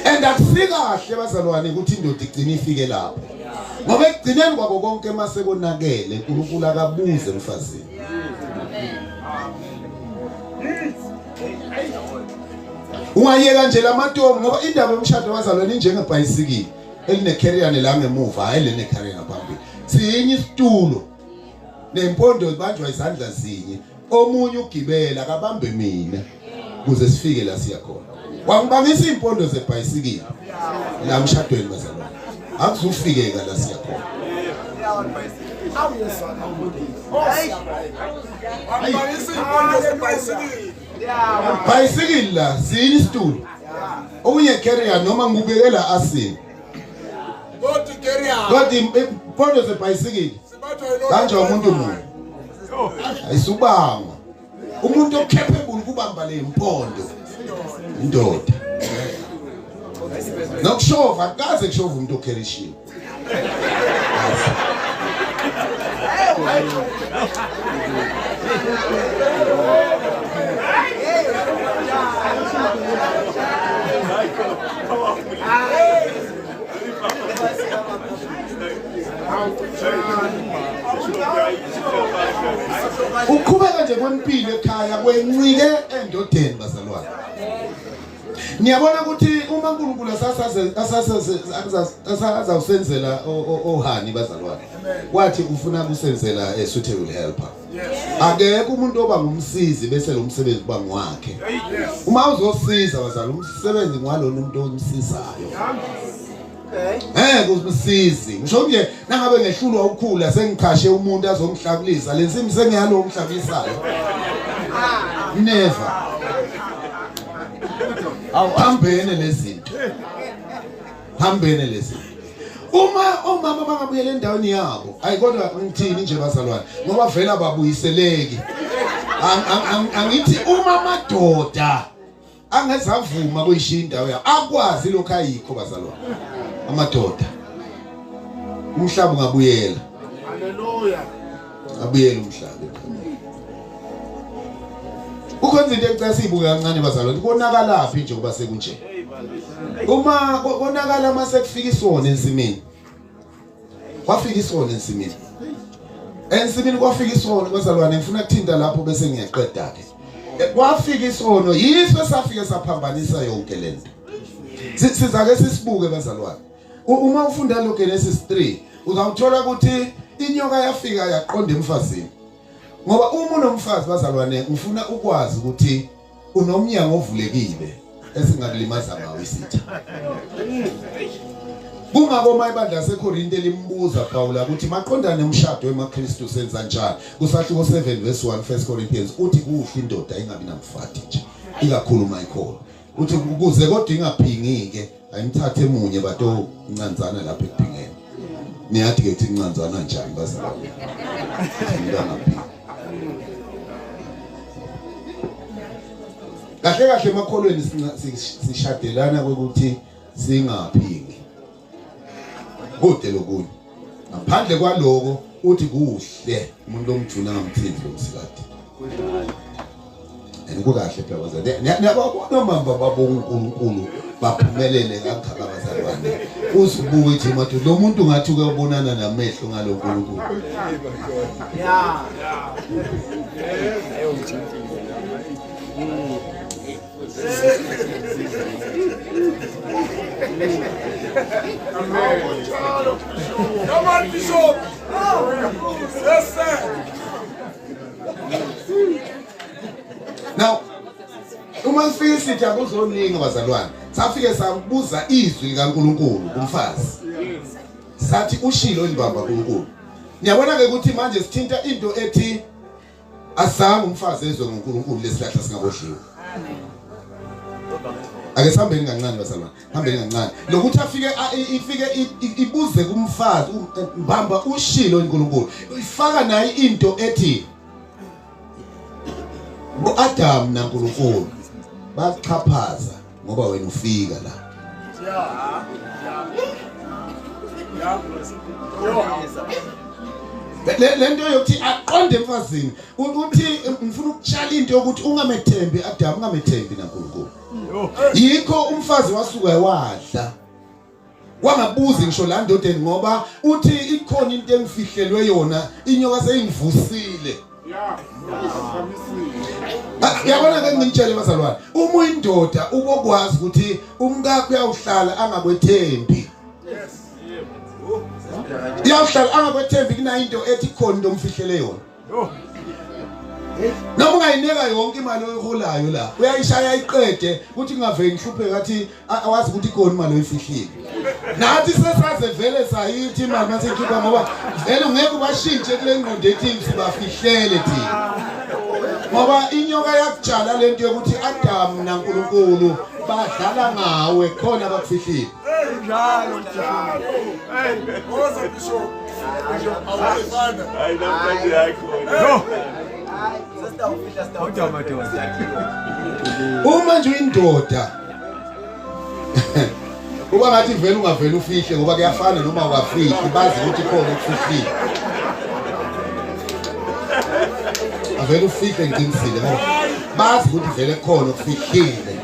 And akusikahle bazalwane ukuthi indoda igcine ifike lapho. Ngoba ekugcineni kwako konke mase konakele uNkulunkulu akabuze emfazini. Ungayeka nje lamatomu ngoba indaba yomshado wazalwane injengebhayisikili elinecarrier la ngemuva hayi lenecarrier ngaphambili. Sinye isitulo nempondo ibanjwa izandla zinye. Omunye ugibela akabambe mina kuze sifike la siya khona. Wangibangisa impondo zebhayisikili la mshadweni bazalwane. Akuzufikeka la siya khona. Wangibangisa impondo zebhayisikili. Bhayisikili la sinye isitulo. Okunye carrier noma ngikubekela asini. Kodwa carrier. Kodwa impondo zebhayisikili banjwa umuntu munye. Ayisubangwa. Umuntu ocapable ukubamba le mpondo indoda. Nokushova akaze kushova umuntu okherishiwe. Uqhubeka nje kwempilo ekhaya kwencike endodeni bazalwane. Niyabona ukuthi uma uNkulunkulu asazawusenzela ohani bazalwane. Wathi ufuna kusenzela a suitable helper. Akekho umuntu oba ngumsizi bese lo msebenzi kuba ngwakhe. Uma uzosiza bazalwane umsebenzi ngwalona umuntu omsizayo. Kumsizi. Ngisho nje nangabe ngehlulwa ukukhula sengiqhashe umuntu azongihlakulisa le nsimbi sengiyalo omhlakulisayo. Never. Hambene lezinto. Hambene lezinto. Uma omama bangabuyela endaweni yabo, ayi kodwa ngithini nje bazalwane, ngoba vele ababuyiseleki. Angithi uma amadoda angezavuma kuyishiya indawo yawo akwazi lokho ayikho bazalwane amadoda umhlaba ungabuyela haleluya abuyele umhlaba Kukhona izinto engicela siyibuke kancane bazalwane konakalaphi nje kuba sekunje uma konakala mase kufika isona ensimini kwafika isona ensimini ensimini kwafika isono bazalwane ngifuna kuthinta lapho bese ngiyaqeda ke kwafika isono yiso esafike saphambanisa yonke lento sizake sisibuke bazalwane uma ufunda lo Genesis 3 uzawuthola ukuthi inyoka yafika yaqonda emfazini ngoba uma unomfazi bazalwane ngifuna ukwazi ukuthi unomnyango ovulekile esingakulimaza ngawo isitha kungako uma ibandla laseKorinte limbuza Pawula ukuthi maqondane umshado wemaKristu senza njani kusahluko 7 verse 1 1 Corinthians uthi kuhle indoda ingabi namfati nje ikakhulu uma ikhona uthi ukuze kodwa ingaphingi-ke ayimthathe emunye bato ncanzana lapha ekuphingeni niyathi ke ukuthi ncanzana njani bazalwane umuntu angaphingi kahle kahle emakholweni sishadelana kokuthi singaphingi kude lokunye ngaphandle kwaloko uthi kuhle umuntu omjuna angamthinti lo msikade and kukahle phela bazalwane niyababona omama babonga uNkulunkulu baphumelele kangaka bazalwane uzibuke ukuthi madoda lo muntu ngathi uyobonana namehlo ngalo nkulunkulu yeah Come on, Bishop. Yes, sir. Now uma sifike sithi akuzoningi bazalwane safike sabuza izwi likaNkuluNkulu kumfazi sathi ushilo indibamba uNkulunkulu niyabona ke ukuthi manje sithinta into ethi Azange umfazi ezwe ngoNkulunkulu lesihlahla singabodliwa. Ake sihambeni kancane bazalwane, hambeni kancane. Lokuthi afike ifike ibuze kumfazi mbamba ushilo uNkulunkulu. Ifaka naye into ethi uAdam naNkulunkulu baxhaphaza ngoba wena ufika la. Yeah. Yeah. Le nto yokuthi aqonde emfazini uthi ngifuna ukutshala into yokuthi ungamethembi Adam ungamethembi naNkulunkulu yikho umfazi wasuka wadla wangabuzi ngisho la ndodeni ngoba uthi ikhona into engifihlelwe yona inyoka seyingivusile yabona ke ngintshele bazalwane uma uyindoda ubokwazi ukuthi umkakho uyawuhlala angakwethembi Iyawuhlala angakwethembi kunayo into ethi khona into omfihlele yona. Noma ungayinika yonke imali oyiholayo la, uyayishaya iqede ukuthi kungaveli ngihlupheke athi awazi ukuthi ikhona imali oyifihlile. Nathi sesaze vele sayithi imali masiyikhipha ngoba vele ungeke ubashintshe kule ngqondo ethi sibafihlele thina. Ngoba inyoka yakutshala lento yokuthi Adam naNkulunkulu badlala ngawe khona bakufihlile. Njalo njalo. Hey, woza Bishop. Bishop awufana. Hayi namhlanje hayi khona. No. Kodwa madoda. Uma nje uyindoda uba ngathi vele ungavele ufihle ngoba kuyafana noma ungafihli bazi ukuthi khona okufihlile avele ufihle ngiqinisile ngoba bazi ukuthi vele khona okufihlile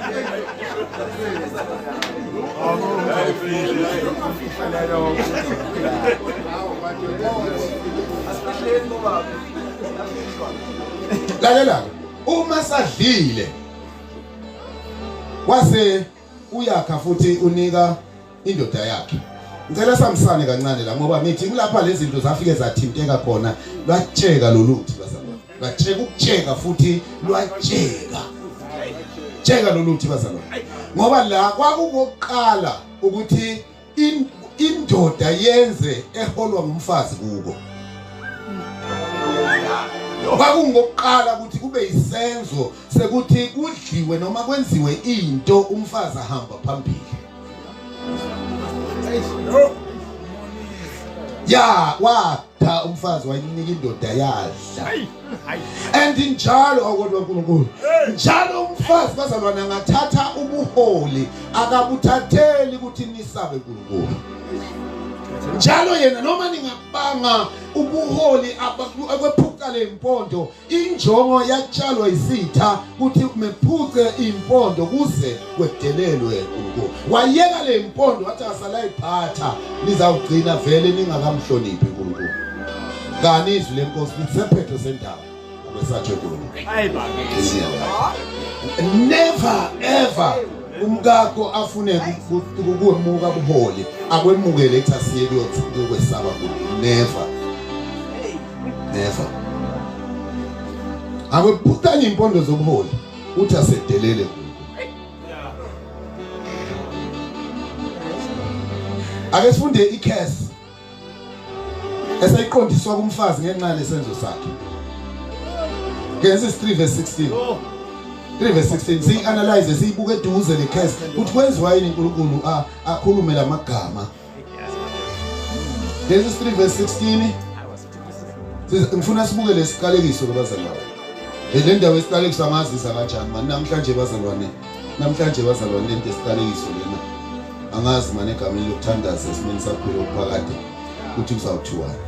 Lalela uma sadlile wase uyakha futhi unika indoda yakhe ngicela samsane kancane la ngoba ngithi kulapha lezi zinto zafike zathinteka khona lwatsheka loluthi bazalwane lwatsheka ukutsheka futhi lwatsheka tsheka loluthi bazalwane ngoba la kwakungokuqala ukuthi indoda yenze eholwa ngumfazi kuko kwakungokuqala ukuthi kube isenzo sekuthi kudliwe noma kwenziwe into umfazi ahamba phambili. Ya watha umfazi wayinika indoda yadla. And njalo awukodwa uNkulunkulu. Njalo umfazi bazalwana angathatha ubuholi akabuthatheli ukuthi nisabe uNkulunkulu. Njalo yena noma ningabanga ubuholi akwephuca lempondo injongo yatshalwa isitha ukuthi mephuce impondo kuze kwedelelwe uNkulunkulu. Wayeka lempondo wathi asalayiphatha nizawugcina vele ningakamhloniphi uNkulunkulu. Kani izwi lenkosi lisephetho sendaba abesatshe uNkulunkulu. Never ever umkakho afune ukwemuka buholi akwemukele ethi asiye kuyokwesaba uNkulunkulu. Never. Never. Akwephutanye impondo zobuholi uthi asedelele uNkulunkulu. Ake sifunde icurse eseyiqondiswa kumfazi ngenxa lesenzo sakhe. Genesis 3 verse 16. 3 verse 16 siyi-analyze siyibuke eduze le curse ukuthi kwenziwa yini uNkulunkulu akhulume lamagama. Genesis 3 verse 16 ngifuna sibuke lesiqalekiso kubazalwane. Le ndawo esiqalekiso angazisa kanjani mani namhlanje bazalwane. Namhlanje bazalwane lento esiqalekiso lena. Angazi manje egameni lokuthandaza esimeni saphila okuphakade ukuthi kuzawuthiwani.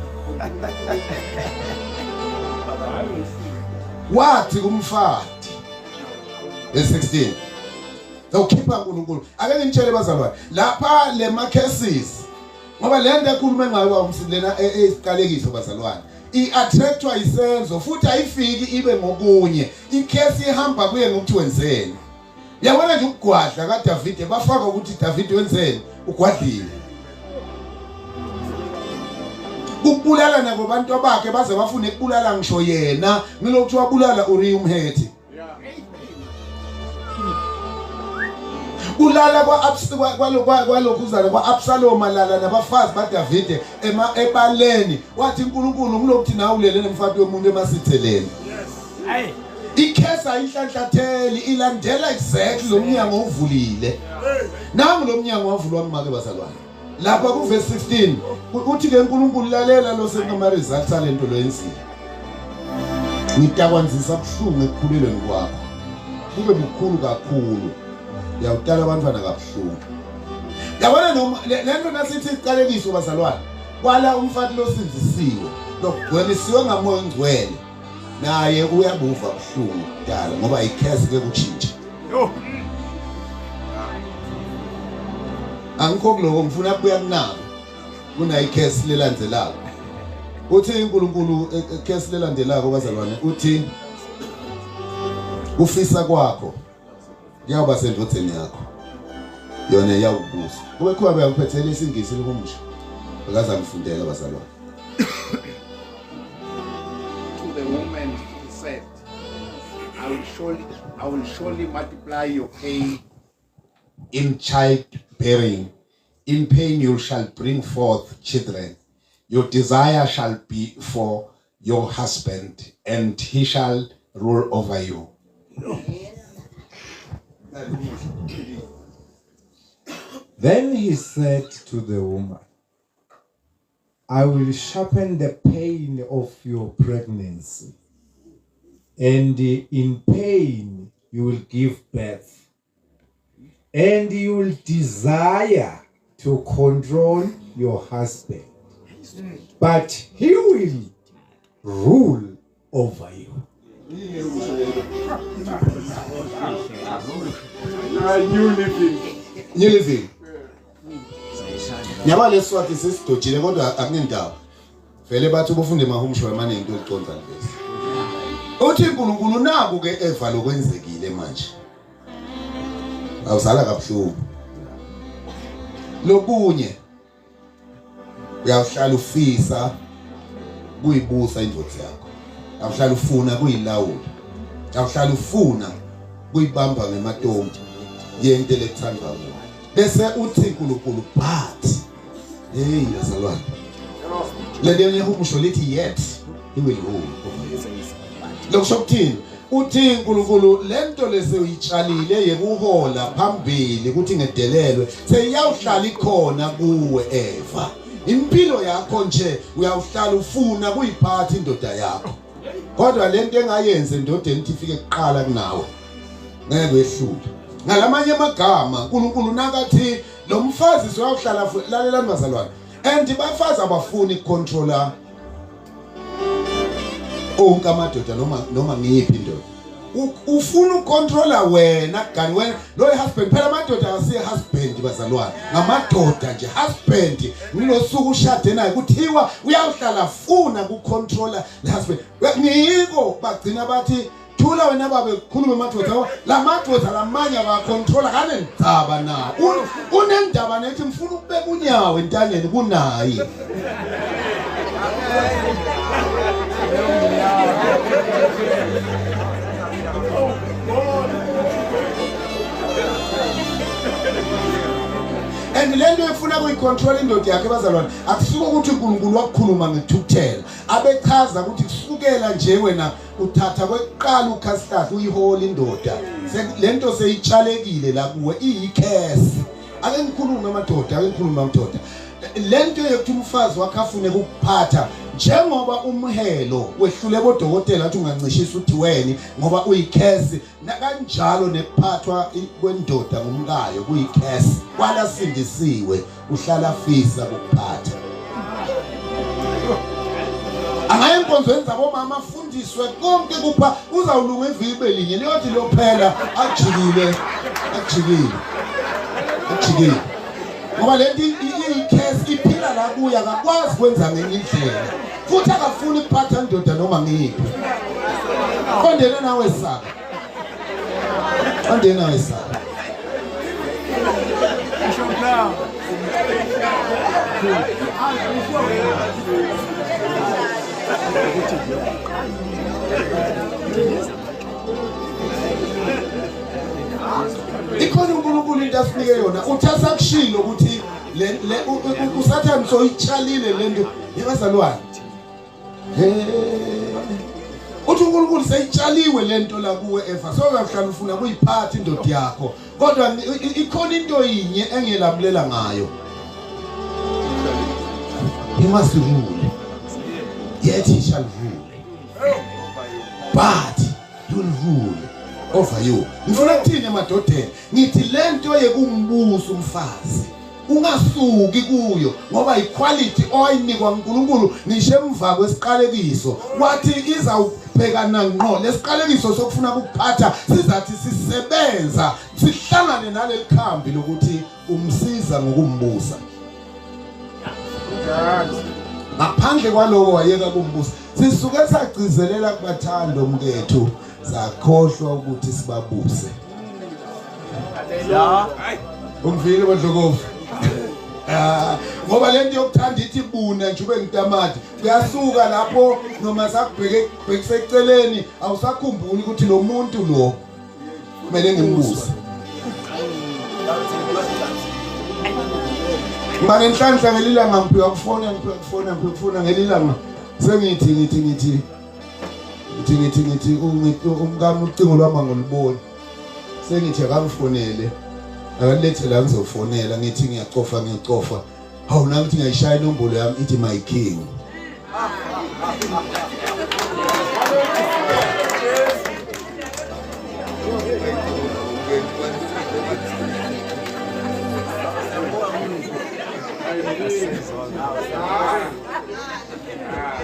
Wathi kumfati verse 16 Zawukhipha uNkulunkulu. Ake nginitshele bazalwane, lapha le ma cases ngoba le nto ekhulume ngayo kwamsilena eziqalekiso bazalwane i-attractwa isenzo futhi ayifiki ibe ngokunye ikhesi ihamba kuye ngokuthi wenzeni. Yabona nje ukugwadla kaDavide bafaka ukuthi Davide wenzeni ugwadlile. Ukubulala nabo bantu bakhe baze bafune ukubulala ngisho yena ngilokhu wabulala Uriya umHethi. Kulala kwalokhuzana kwa-Absalom alala nabafazi baDavide ebaleni wathi uNkulunkulu ngilokuthi nawe ulele nomfati womuntu emasitheleni. Ikhesa ayinhlanhlatheli ilandela exactly lo mnyango owuvulile. Nangu lo mnyango wavulwa kumake bazalwane. Lapha ku verse 16 uthi ke uNkulunkulu lalela lo sekunama results alento lo yenzile. Ngitakwandisa buhlungu ekukhulelweni kwakho. Kube bukhulu kakhulu. Uyawutala abantwana kabuhlungu. Yabona noma lento nasithi iqalekiso bazalwane. Kwala umfati losinzisiwe logcwelisiwe ngamoya ongcwele. Naye uyabuva buhlungu kudala ngoba ikhesi ke kutshintsha. Yo. Angikho kuloko ngifuna kubuya kunabo. Kunayikhesi lelandzelako. Uthi uNkulunkulu ekhesi lelandelako bazalwane uthi kufisa kwakho kuyawuba sendodeni yakho yona iyawukubusa. Kube khona beyakuphethela isingisi lihumusha. Akaze angifundela bazalwane. To the woman he said, I will surely multiply your pain in childbearing. In pain you shall bring forth children. Your desire shall be for your husband, and he shall rule over you. Then he said to the woman, I will sharpen the pain of your pregnancy, and in pain you will give birth, and you will desire to control your husband, but he will rule over you. New living. New living. Yaba leswati sesidojile kodwa akunendawo. Vele bathi ubufunde mahumusho amaningi into eliconsa lesi. Uthi uNkulunkulu naku ke Eva lokwenzekile manje. Awuzala kabuhlungu. Lokunye uyawuhlala ufisa kuyibusa indvodza yakho. Awuhlala ufuna kuyilawula. Awuhlala ufuna kuyibamba ngematomu yento lekuthandwa nguwe. Bese uthi uNkulunkulu but hey yazalwane. Le nto yehumusho lithi yet he will rule over you. Lokusho ukuthini? Uthi uNkulunkulu lento leseyitshalile yekuhola phambili ukuthi ngedelelwe seyiyawuhlala ikhona kuwe Eva. Impilo yakho nje uyawuhlala ufuna kuyiphatha indoda yakho. Kodwa lento engayenze endodeni ithi ifike kuqala kunawe ngeke wehlule. Ngalamanye amagama uNkulunkulu nakathi lo mfazi soyawuhlala, lalelani bazalwane, and bafazi abafuni ukucontrola onke amadoda noma ngiyiphi indoda. Ufuna ukucontrola wena gani wena lo husband. Phela amadoda asiye husband bazalwane, ngamadoda nje husband. Ngilosuku ushade naye kuthiwa uyawuhlala funa ukucontrola le husband. Ngiko bagcina bathi thula wena babe, khulume madoda. La madoda lamanye abacontrola kanendaba na unendaba nethi ngifuna ukubeka unyawo entanyeni kunaye. And le nto efuna kuyicontrol indoda yakhe bazalwane, akusuke ukuthi uNkulunkulu wakukhuluma ngethukuthela, abechaza ukuthi kusukela nje wena uthatha kweqala ukhasihlahla uyihola indoda, lento seyitshalekile la kuwe, iyikhesi. Ake ngikhulume amadoda, ake ngikhulume amadoda. Lento yokuthi umfazi wakhe afune ukukuphatha njengoba umhelo wehlule bodokotela athi ungancishisa uthi weni ngoba uyikhesi, nakanjalo nekuphathwa kwendoda ngumkayo kuyikhesi. Kwala sindisiwe uhlala afisa ukuphatha. Angaye enkonzweni zabomama afundiswe konke kupha, uzawulunga iviki linye liyothi liyophela ajikile, ajikile, ajikile, ngoba lento iyikhesi iphila la kuya, akakwazi kwenza ngenye indlela futhi akafuni ukuphatha indoda noma ngiyiphi. Qondene nawe saka, qondene nawe saka. Bishop now. Ikhona uNkulunkulu into asinike yona, uthi asakushilo ukuthi le uSathane soyitshalile lento yabazalwane. Uthi uNkulunkulu seyitshaliwe lento la kuwe Eva, so uyahlala ufuna kuyiphatha indoda yakho, kodwa ikhona into yinye engelamulela ngayo. He must rule, yet he shall rule, but he will rule over you. Ngifuna ukuthini emadodeni? Ngithi lento yekumbusa umfazi ungasuki kuyo, ngoba iquality owayinikwa uNkulunkulu ngisho emva kwesiqalekiso, wathi izawubhekana ngqo lesiqalekiso sokufuna ukuphatha, sizathi sisebenza sihlangane naleli khambi lokuthi umsiza ngokumbusa. Ngaphandle kwaloko wayeka kumbusa. Sisuke sagcizelela kubathanda omkethu, sakhohlwa ukuthi sibabuse. Ungivile bodlokovu? Ngoba lento yokuthanda ithi buna nje ube ngitamati, uyasuka lapho noma sakubheke bhekiseceleni, awusakhumbuli ukuthi lo muntu lo kumele ngimbuse. Ngiba nenhlanhla ngelilanga ngiphiwa kufona, ngiphiwa kufona, ngiphiwa kufona ngelilanga sengithi ngithi ngithi ngithi ngithi ngithi umkami ucingo lwami angiluboni, sengithi akangifonele, akanilethe la ngizofonela. Ngithi ngiyacofa, ngiyacofa, hawu nami ngithi ngiyayishaya inombolo yami, ithi my king.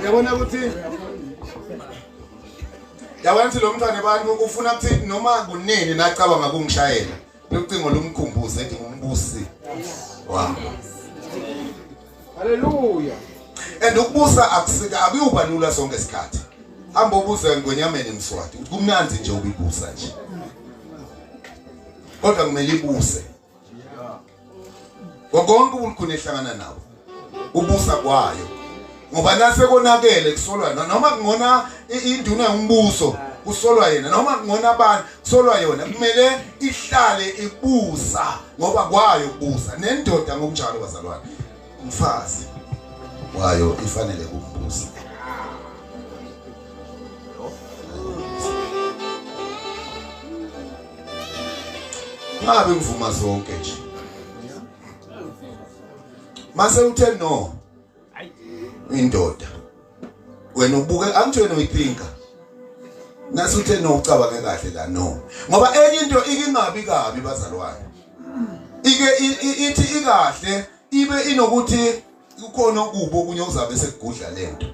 Yabona ukuthi yabona ukuthi lo mntwana abantu ufuna ukuthi noma kunini nacabanga kungishayela locingo lumkhumbuze ethi ngumbusi wami. Hallelujah. And ukubusa akusika akuyuba lula sonke isikhathi. Hamba ubuze ngonyameni Mswati ukuthi kumnandi nje ukuyibusa nje, kodwa kumele ibuse konke ubukhuni ehlangana nabo, ubusa kwayo, ngoba nase konakele kusolwa noma kungona induna yombuso kusolwa yena, noma kungona abantu kusolwa yona. Kumele ihlale ibusa ngoba kwayo kubusa. Nendoda ngokunjalo bazalwane, umfazi wayo ifanele kumbusa. Ngabe ngivuma zonke nje mase uthe no. Indoda. Wena ubuke angithi wena uyithinka. Nasuthe no ucabange kahle la no. Ngoba enye into ikingabi kabi bazalwane. Ike ithi ikahle ibe inokuthi kukhona okubi okunye okuzabe sekugudla lento.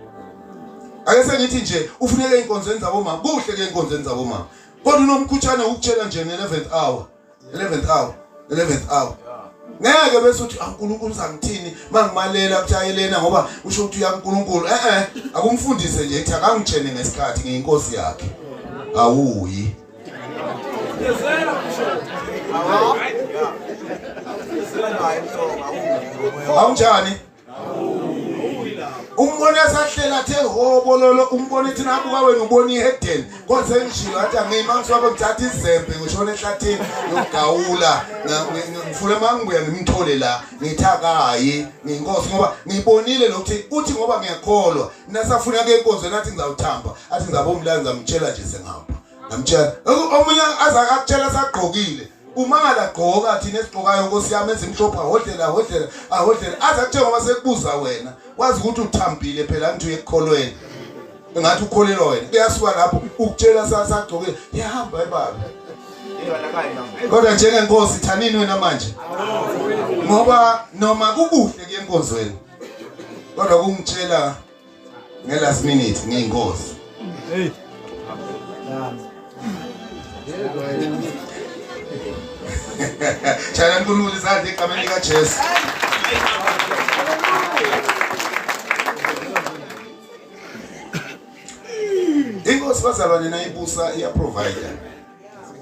Ake sengithi nje ufuneke inkonzweni zabomama, kuhle ke inkonzweni zabomama. Kodwa unomkhutshane ukutshela nje nge-11th hour. 11th hour, 11th hour. Ngeke bese uthi uNkulunkulu uzangithini mangimalela kuthi ayelena ngoba usho ukuthi uyaNkulunkulu. Eh akumfundise nje ethi akangitshene ngesikhathi ngiyinkosi yakhe. Awuyi. Awunjani? Umbone esahlela athe hobololo umbone thina abuka wena ubona ihedeni kodwa sengishilo athi angima ngisuka ngithatha izembe ngishona ehlathini ngiyogawula ngifuna mangibuya ngimthole la ngithi akayi ngiyinkosi ngoba ngibonile lokuthi uthi ngoba ngiyakholwa nasafuna ke enkonzweni athi ngizawuthamba athi ngizabomlaya ngizamtshela nje sengihamba ngamtshela omunye aza akutshela sagqokile umangala gqoka thina esigqokayo nkosi yami ezimhlophe ahodlela ahodlela ahodlela aze akutshela ngoba sekubuza wena wazi ukuthi uthambile phela ngithi uyekukholweni engathi ukholelwa wena kuyasuka lapho ukutshela sasagqokile yahamba ebaba kodwa njengenkosi thanini wena manje ngoba noma kukuhle kuye enkonzweni kodwa kungitshela nge-last minute ngiyinkosi. Hey. Shayela uNkulunkulu izandla egameni likaJesu. Inkosi bazalwane nayibusa iyaprovide.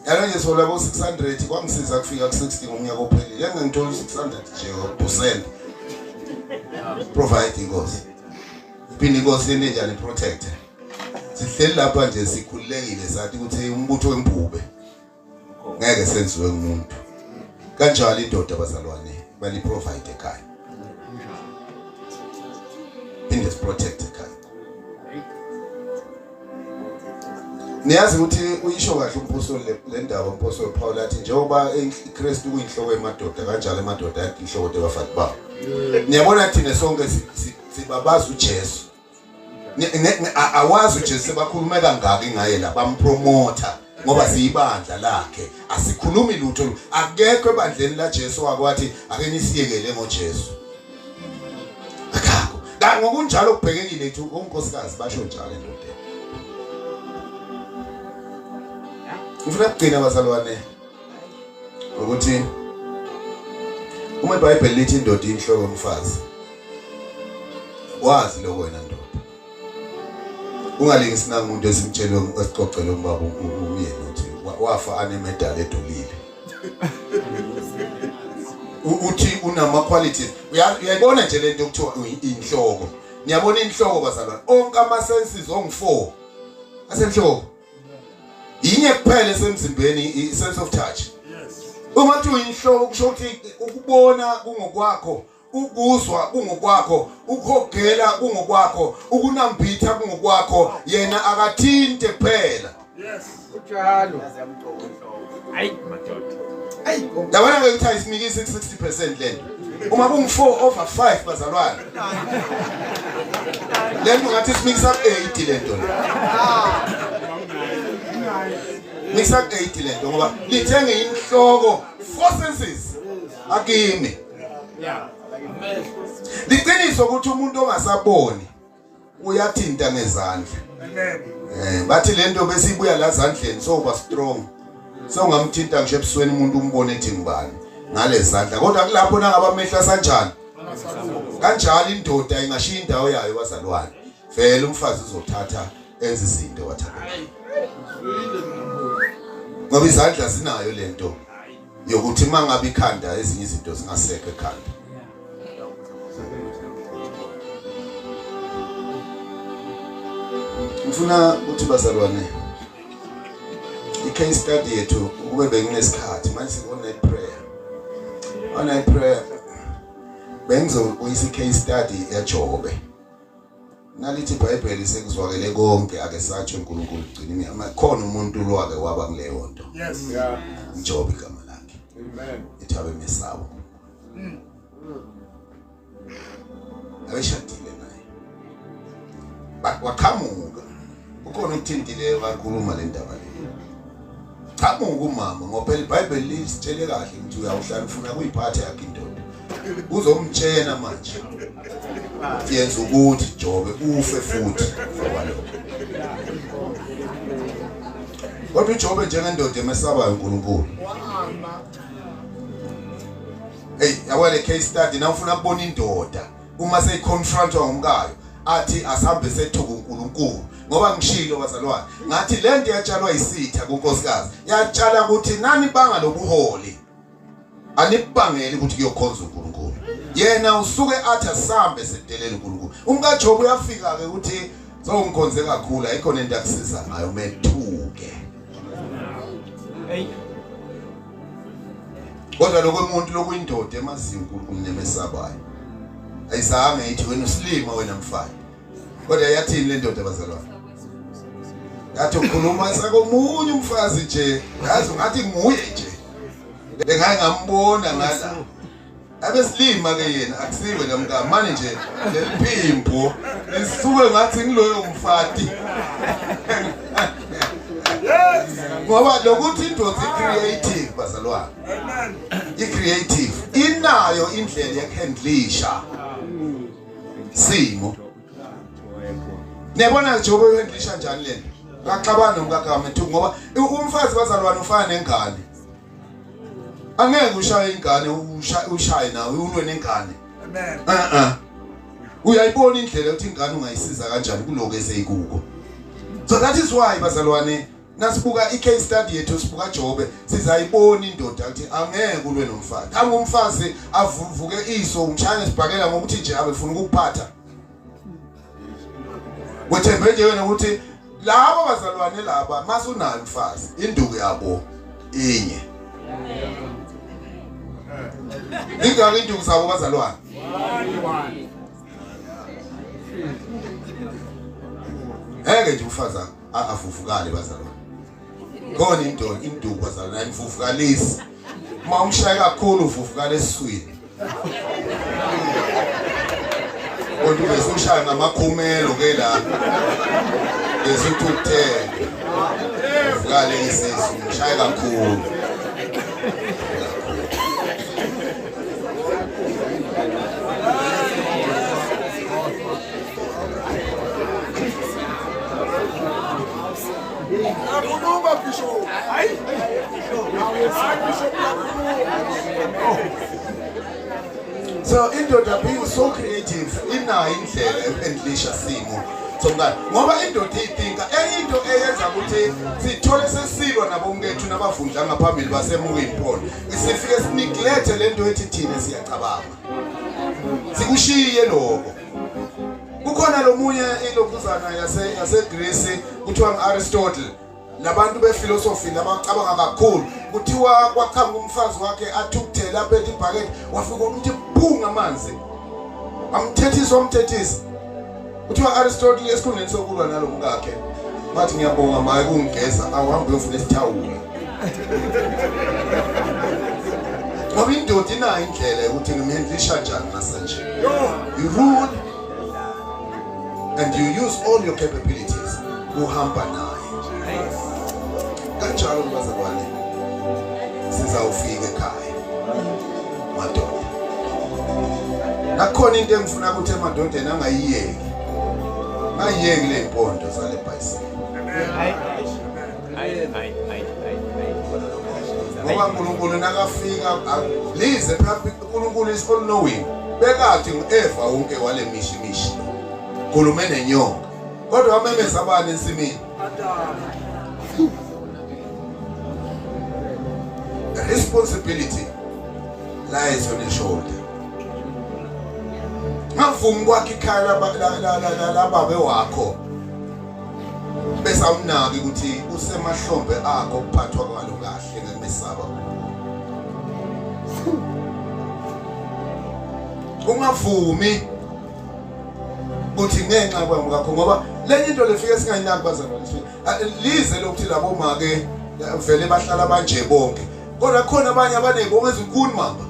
Yalo nje sola bo 600 kwangisiza kufika ku 60 ngomnyaka ophelile. Engangithola 600 nje percent. Provide inkosi. Iphinde inkosi yente njani protect. Sihleli lapha nje sikhululekile sathi ukuthi umbutho wembhube ngeke senziwe ngumuntu. Kanjalo indoda bazalwane bali provide ekhaya. Phinde protect ekhaya. Niyazi ukuthi uyisho kahle umpostoli le ndaba umpostoli Paul athi njengoba iKristu kuyinhloko emadoda kanjalo emadoda athi inhloko yabafazi bawo. Niyabona thina sonke sibabaza uJesu. Awazi uJesu sebakhulume kangaki ngaye la bampromotha ngoba siyibandla lakhe asikhulumi lutho akekho ebandleni la Jesu wakwathi ake nisiyekele ngoJesu. Akakho. Kanti ngokunjalo kubhekekile ukuthi unkosikazi basho njalo endodeni. Ngifuna ukugcina bazalwane ukuthi uma iBhayibheli lithi indoda inhloko yomfazi wazi lokho wena ndoda. Ungalingisi nangumuntu esimtshele esixoxele ubaba umyeni uthi wafa anemedal edulile. Uthi unama qualities uyayibona nje lento okuthiwa inhloko niyabona inhloko bazalwane onke ama senses ongu4 asenhloko yinye kuphela esemzimbeni i sense of touch uma kuthi uyinhloko kusho ukuthi ukubona kungokwakho ukuzwa kungokwakho ukuhogela kungokwakho ukunambitha kungokwakho yena akathinte kuphela yes kunjalo hayi madoda hayi yabona ke ukuthi ayisimikisi 60% lento uma kungu 4 over 5 bazalwane lento ngathi simikisa 80 lento le mikisa 80 lento ngoba lithenge inhloko four senses akimi liqiniso ukuthi umuntu ongasaboni uyathinta ngezandla eh bathi lento besibuya la zandleni so ba strong sewungamthinta ngisho ebusweni umuntu umbone ethi ngibani ngalezandla kodwa kulapho nangaba amehlo asanjani kanjalo indoda ingashiya indawo yayo bazalwane vele umfazi uzothatha enze izinto wathatha ngoba izandla zinayo lento yokuthi mangabe ikhanda ezinye izinto zingasekho ekhanda ngifuna ukuthi bazalwane i-case study yethu ukube benginesikhathi manje siku-night prayer on-night prayer bengizobuyisa i-case study yaJobe nalithi iBhayibheli sekuzwakele konke ake satsho uNkulunkulu gcina imiyama khona umuntu lwake waba kuleyo nto yes yeah uJobe igama lakhe amen ethi abe mesabo abeshadile naye Waqhamuka. Ukhona ukuthintileyo kakhuluma le ndaba le. Qhamuka umama ngoba phela iBhayibheli lisitshele kahle ukuthi uyawuhlala ufuna kuyiphatha yakhe indoda. Uzomtshena manje. Yenza ukuthi Jobe ufe futhi kwalokho. Kodwa uJobe njengendoda emesabayo uNkulunkulu. Hey, yabo le case study nawufuna kubona indoda uma seyiconfrontwa ngomkayo athi asambe sethuka uNkulunkulu ngoba ngishilo bazalwane ngathi lento yatshalwa isitha kunkosikazi yatshala ukuthi nani banga lobuholi anibangeli ukuthi kuyokhonza uNkulunkulu yena usuke athi asambe sedelela uNkulunkulu umkaJobe uyafika ke ukuthi sowungikhonze kakhulu ayikho nento akusiza ngayo methuke. Kodwa lokho umuntu lokuyindoda emaziyo uNkulunkulu nemesabayo ayizange ithi wena usilima wena mfana. Kodwa yathini le ndoda bazalwane? Yathi ukhuluma sakomunye umfazi nje, yazi ungathi nguye nje. Bengake ngambona ngala. Abesilima ke yena akusiwe lamka manje nje leliphimbo lisuke ngathi ngiloyo mfati. Ngoba lokuthi indoda i-creative bazalwane. I-creative inayo indlela yokuhandlisha simo. Niyabona nje uhandlisha njani lento? Kaxabana nomkakhe methu ngoba umfazi bazalwane ufana nengane. Angeke ushaye ingane ushaye nawe ulwe nengane. Amen. Uyayibona indlela yokuthi ingane ungayisiza kanjani kuloko eseyikuko. So that is why bazalwane nasibuka i-case study yethu sibuka Jobe sizayibona indoda ukuthi angeke ulwe nomfazi. Angumfazi avuvuke iso umshaya ngesibhakela ngokuthi nje abefuna ukukuphatha. Wethembe nje wena ukuthi labo bazalwane laba masunayo umfazi induku yabo inye. Ingaki induku zabo bazalwane? Ngeke nje umfazi avuvukale bazalwane. Khona into induku bazalwane ayivuvukalisi. Uma umshaya kakhulu uvuvukala esiswini. Kodwa bese ushaya ngamakhumelo ke la. Bese uthukuthele. Uvukale isisu umshaya kakhulu. Yakhuluma Bishop. Hayi. Hayi Bishop yakhuluma. So indoda being so creative inayo indlela yokuhandlisha simo somngane ngoba indoda iyithinka enye into eyenza ukuthi sithole sesilwa nabomkethu nabavundla ngaphambili basemuka impolo sifike sineglect lento ethi thina siyacabanga sikushiye lokho. Kukhona lomunye ilokhuzana yase Greece kuthiwa ngu-Aristotle labantu bephilosophy labacabanga kakhulu kuthiwa kwaqhamuka umfazi wakhe athukuthele aphethe ibhakede wafika ukuthi phunga amanzi amthethisa wamthethisa. Kuthiwa Aristotle esikhundleni sokulwa nalo mkakhe wathi ngiyabonga maye kungigeza awuhambe uyofuna isithawula. Ngoba indoda inayo indlela yokuthi ngimhandlisha njani masanje. You rule and you use all your capabilities kuhamba naye. Kanjalo bazalwane sizawufika ekhaya madoda. Nakhona into engifuna ukuthi emadodeni angayiyeki. Angayiyeki le mpondo zale bhayisikili. Ngoba uNkulunkulu nakafika lize phela uNkulunkulu is all knowing. Bekathi nguEva wonke wale mishi mishi. Khulume nenyoka. Kodwa wamemeza abani ensimini? The responsibility lies on your shoulder. Ngavumi kwakhe ikhaya lababe wakho bese awunaki ukuthi usemahlombe akho ukuphathwa kwalo kahle ngekumesaba. Ungavumi ukuthi ngenxa kwakho ngoba lenye into lefike singayinaki bazalwane lize lokuthi labo make vele bahlala banje bonke kodwa khona abanye abanezibongo ezinkulu mamba.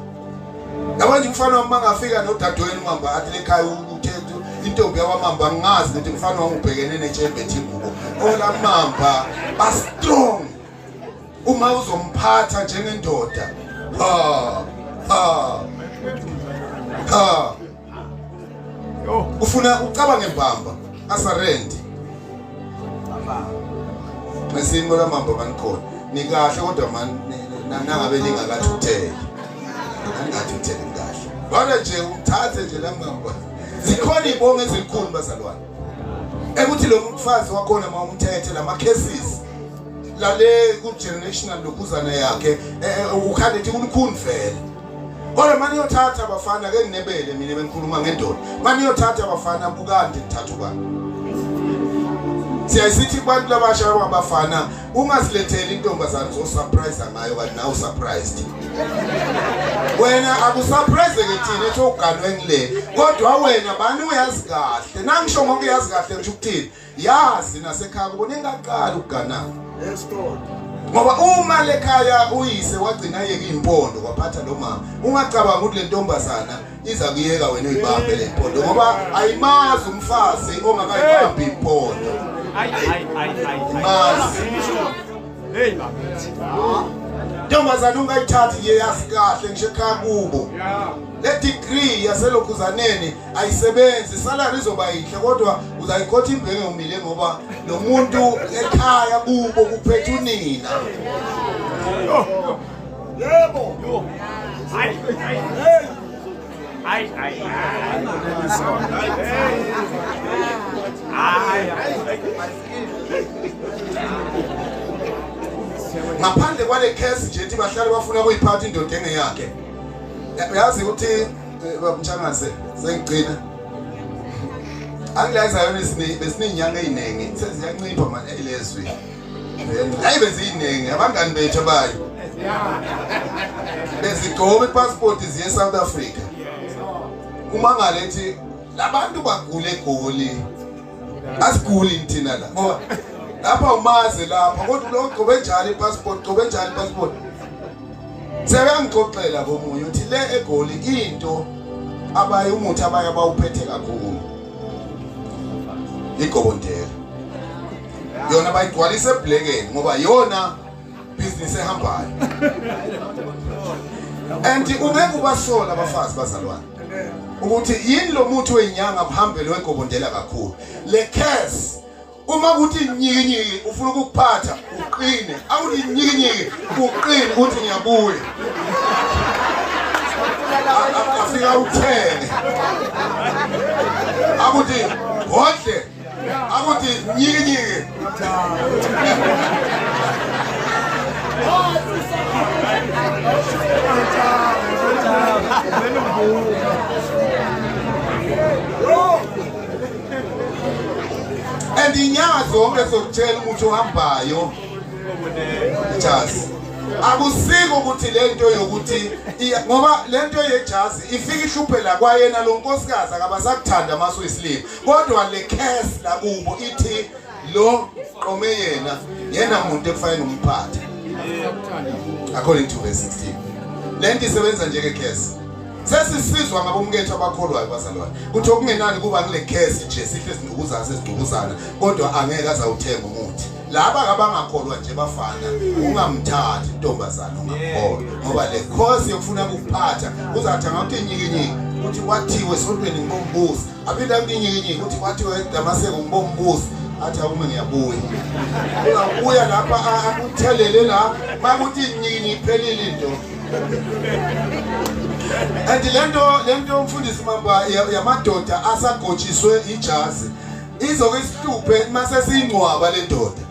Yabo nje umfana wami mangafika nodadewenu mamba athi lekhaya uthethu Intombi yakwamamba ngingazi ukuthi mfana wami ubhekene netshembe ingubo. Olamamba ba strong. Uma uzomphatha njengendoda. Ha ha ha. Ufuna ucabange mbamba asarendi. Mesini lamamba manikhona. Nikahle kodwa man nangabe ningakathutheli. Angathutheli kahle. Kodwa nje uthathe nje lamamba. Zikhona izibongo ezikhulu bazalwane. Ekuthi lo mfazi wakhona mawumthethe lama cases lale ku generational lokuzana yakhe ukhande ethi kulukhuni vele. Kodwa manje uyothatha abafana ke nginebele mina bengikhuluma ngendoda. Manje uyothatha abafana bukande ngithatha ubani. Siyayisithi kubantu labasha abangabafana ungaziletheli intombazane uzo surprise ngayo kanti nawe surprised. Wena akusurprise ke thina ethi uganwe ngile kodwa wena bani uyazi kahle. Nangisho ngokuyazi uyazi kahle ngisho ukuthini? Yazi nasekhaya kubo ningaqali ukuganana. Yes Lord. Ngoba uma lekhaya uyise wagcina yeka impondo kwaphatha lo mama ungacabanga ukuthi le ntombazana iza kuyeka wena uyibambe le mpondo ngoba ayimazi umfazi ongakayibambi impondo. Ay ay ay ay. Mazi. Hey baba. Ntombazana ungayithathi ye yazi kahle ngisho ekhaya kubo. Le degree yaselokhuzaneni ayisebenzi, salary izoba yinhle kodwa uzayikhotha imbenge umile ngoba lo muntu ekhaya kubo kuphethe unina. Yebo. Ay ay. Ay ay. Ay ay. Ngaphandle kwale case nje ethi bahlale bafuna kuyiphatha indoda engeyakhe. Uyazi ukuthi babumtshangase sengigcina. Angila izayoni besinenyanga eziningi seziyancipha manje elezwi. Hayi beziningi abangani bethu abayo. Bezigcoba ipassport ziye South Africa. Uma ngalethi labantu bagule egoli. Asiguli thina la. Ngoba lapha umazi lapha kodwa lo gcobe njalo ipassport, gcobe njalo ipassport. Sebengixoxela komunye uthi le egoli into abaye umuthi abaye abawuphethe kakhulu. Igobondela. Yona bayigcwalisa eblekeni ngoba yona business ehambayo. And ungeke ubasola abafazi bazalwane. Ukuthi yini lo muthi wenyanga kuhambele wegobondela kakhulu. Le curse uma kuthi nyiki nyiki ufuna ukukuphatha uqine, awuthi nyiki nyiki uqine uthi ngiyabuya. Afika uthenge. Akuthi godle, akuthi nyiki nyiki. And inyanga zonke sokutshela ukuthi uhambayo ijazi. Akusiko ukuthi lento yokuthi ngoba lento yejazi ifika ihluphe la kwayena lo nkosikazi akabasakuthanda maso isilima. Kodwa le curse la kubo ithi lo qome yena yena umuntu ekufanele umphathe. According to verse 16. Lento isebenza njenge curse. Sesisizwa ngabomkethu abakholwayo bazalwane. Kuthi okungenani kuba kule curse nje sihle sinukuzana sesidukuzana kodwa angeke azawuthenga umuthi. Laba abangakholwa nje bafana ungamthathi intombazana ungakholwa ngoba le cause yokufuna ukuphatha uzathi ngakuthi nyiki nyiki uthi kwathiwe esontweni ngibombuza aphinda kuthi nyiki nyiki uthi kwathiwe eDamaseko ngibombuza athi awume ngiyabuya. Ungabuya lapha akuthelele la makuthi nyiki nyiki iphelile into. And lento umfundisi mamba yamadoda asagotshiswe ijazi izoke isihluphe mase siyingcwaba le ndoda.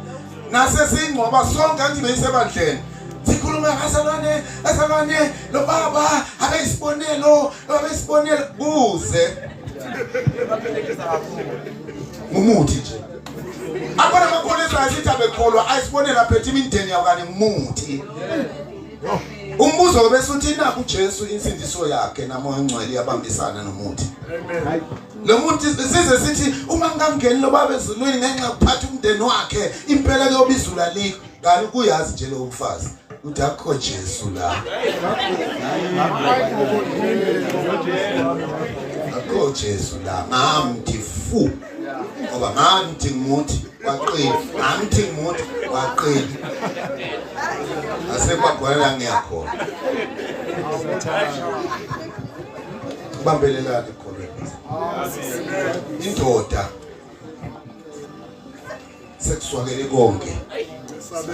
Nase siyingcwaba sonke angithi beyisebandleni. Sikhuluma bazalwane, bazalwane lo baba abeyisibonelo, abeyisibonelo kuze. Ngumuthi nje. Akona amakholisa asithi abekholwa ayisibonelo aphethe imindeni yawo kani ngumuthi. Umbuzo bese uthi nakho uJesu insindiso yakhe namoya ongcwele iyabambisana nomuthi. Lo muntu size sithi uma ngingangeni lo baba ezulwini ngenxa yokuphatha umndeni wakhe impela kuyoba izulu alikho. Kanti kuyazi nje lo mfazi uthi akukho Jesu la. Akukho Jesu la. Ngamthi fu. Ngoba ngangithi ngimuthi waqina, ngangithi ngimuthi waqina. Asekwagona la ngiyakhona. Bambelelani ekukholweni. Indoda sekuswakele konke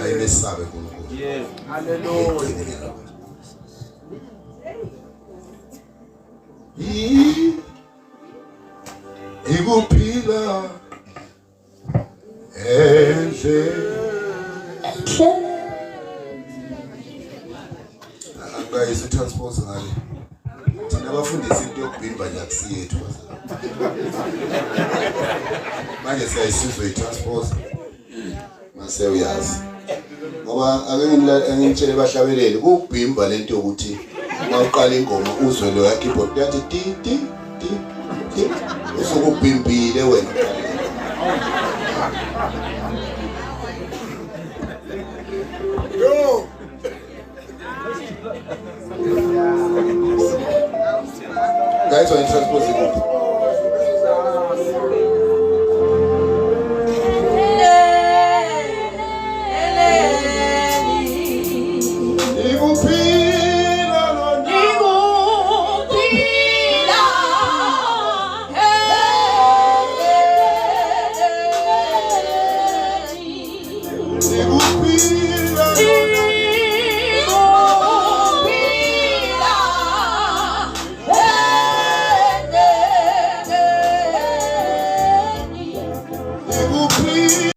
ayimesabe uNkulunkulu. Yes. Hallelujah. Ikuphila enhle angayizwa i-transport ngale thina abafundisi into yokubhimba nje akusiyethu manje siyayisizwe i-transport mase uyazi ngoba ake ngitshele bahlabeleli kukubhimba lento yokuthi uma uqala ingoma uzwe lo yakeyboard kuyathi ti ti ti ti usukubhimbile wena.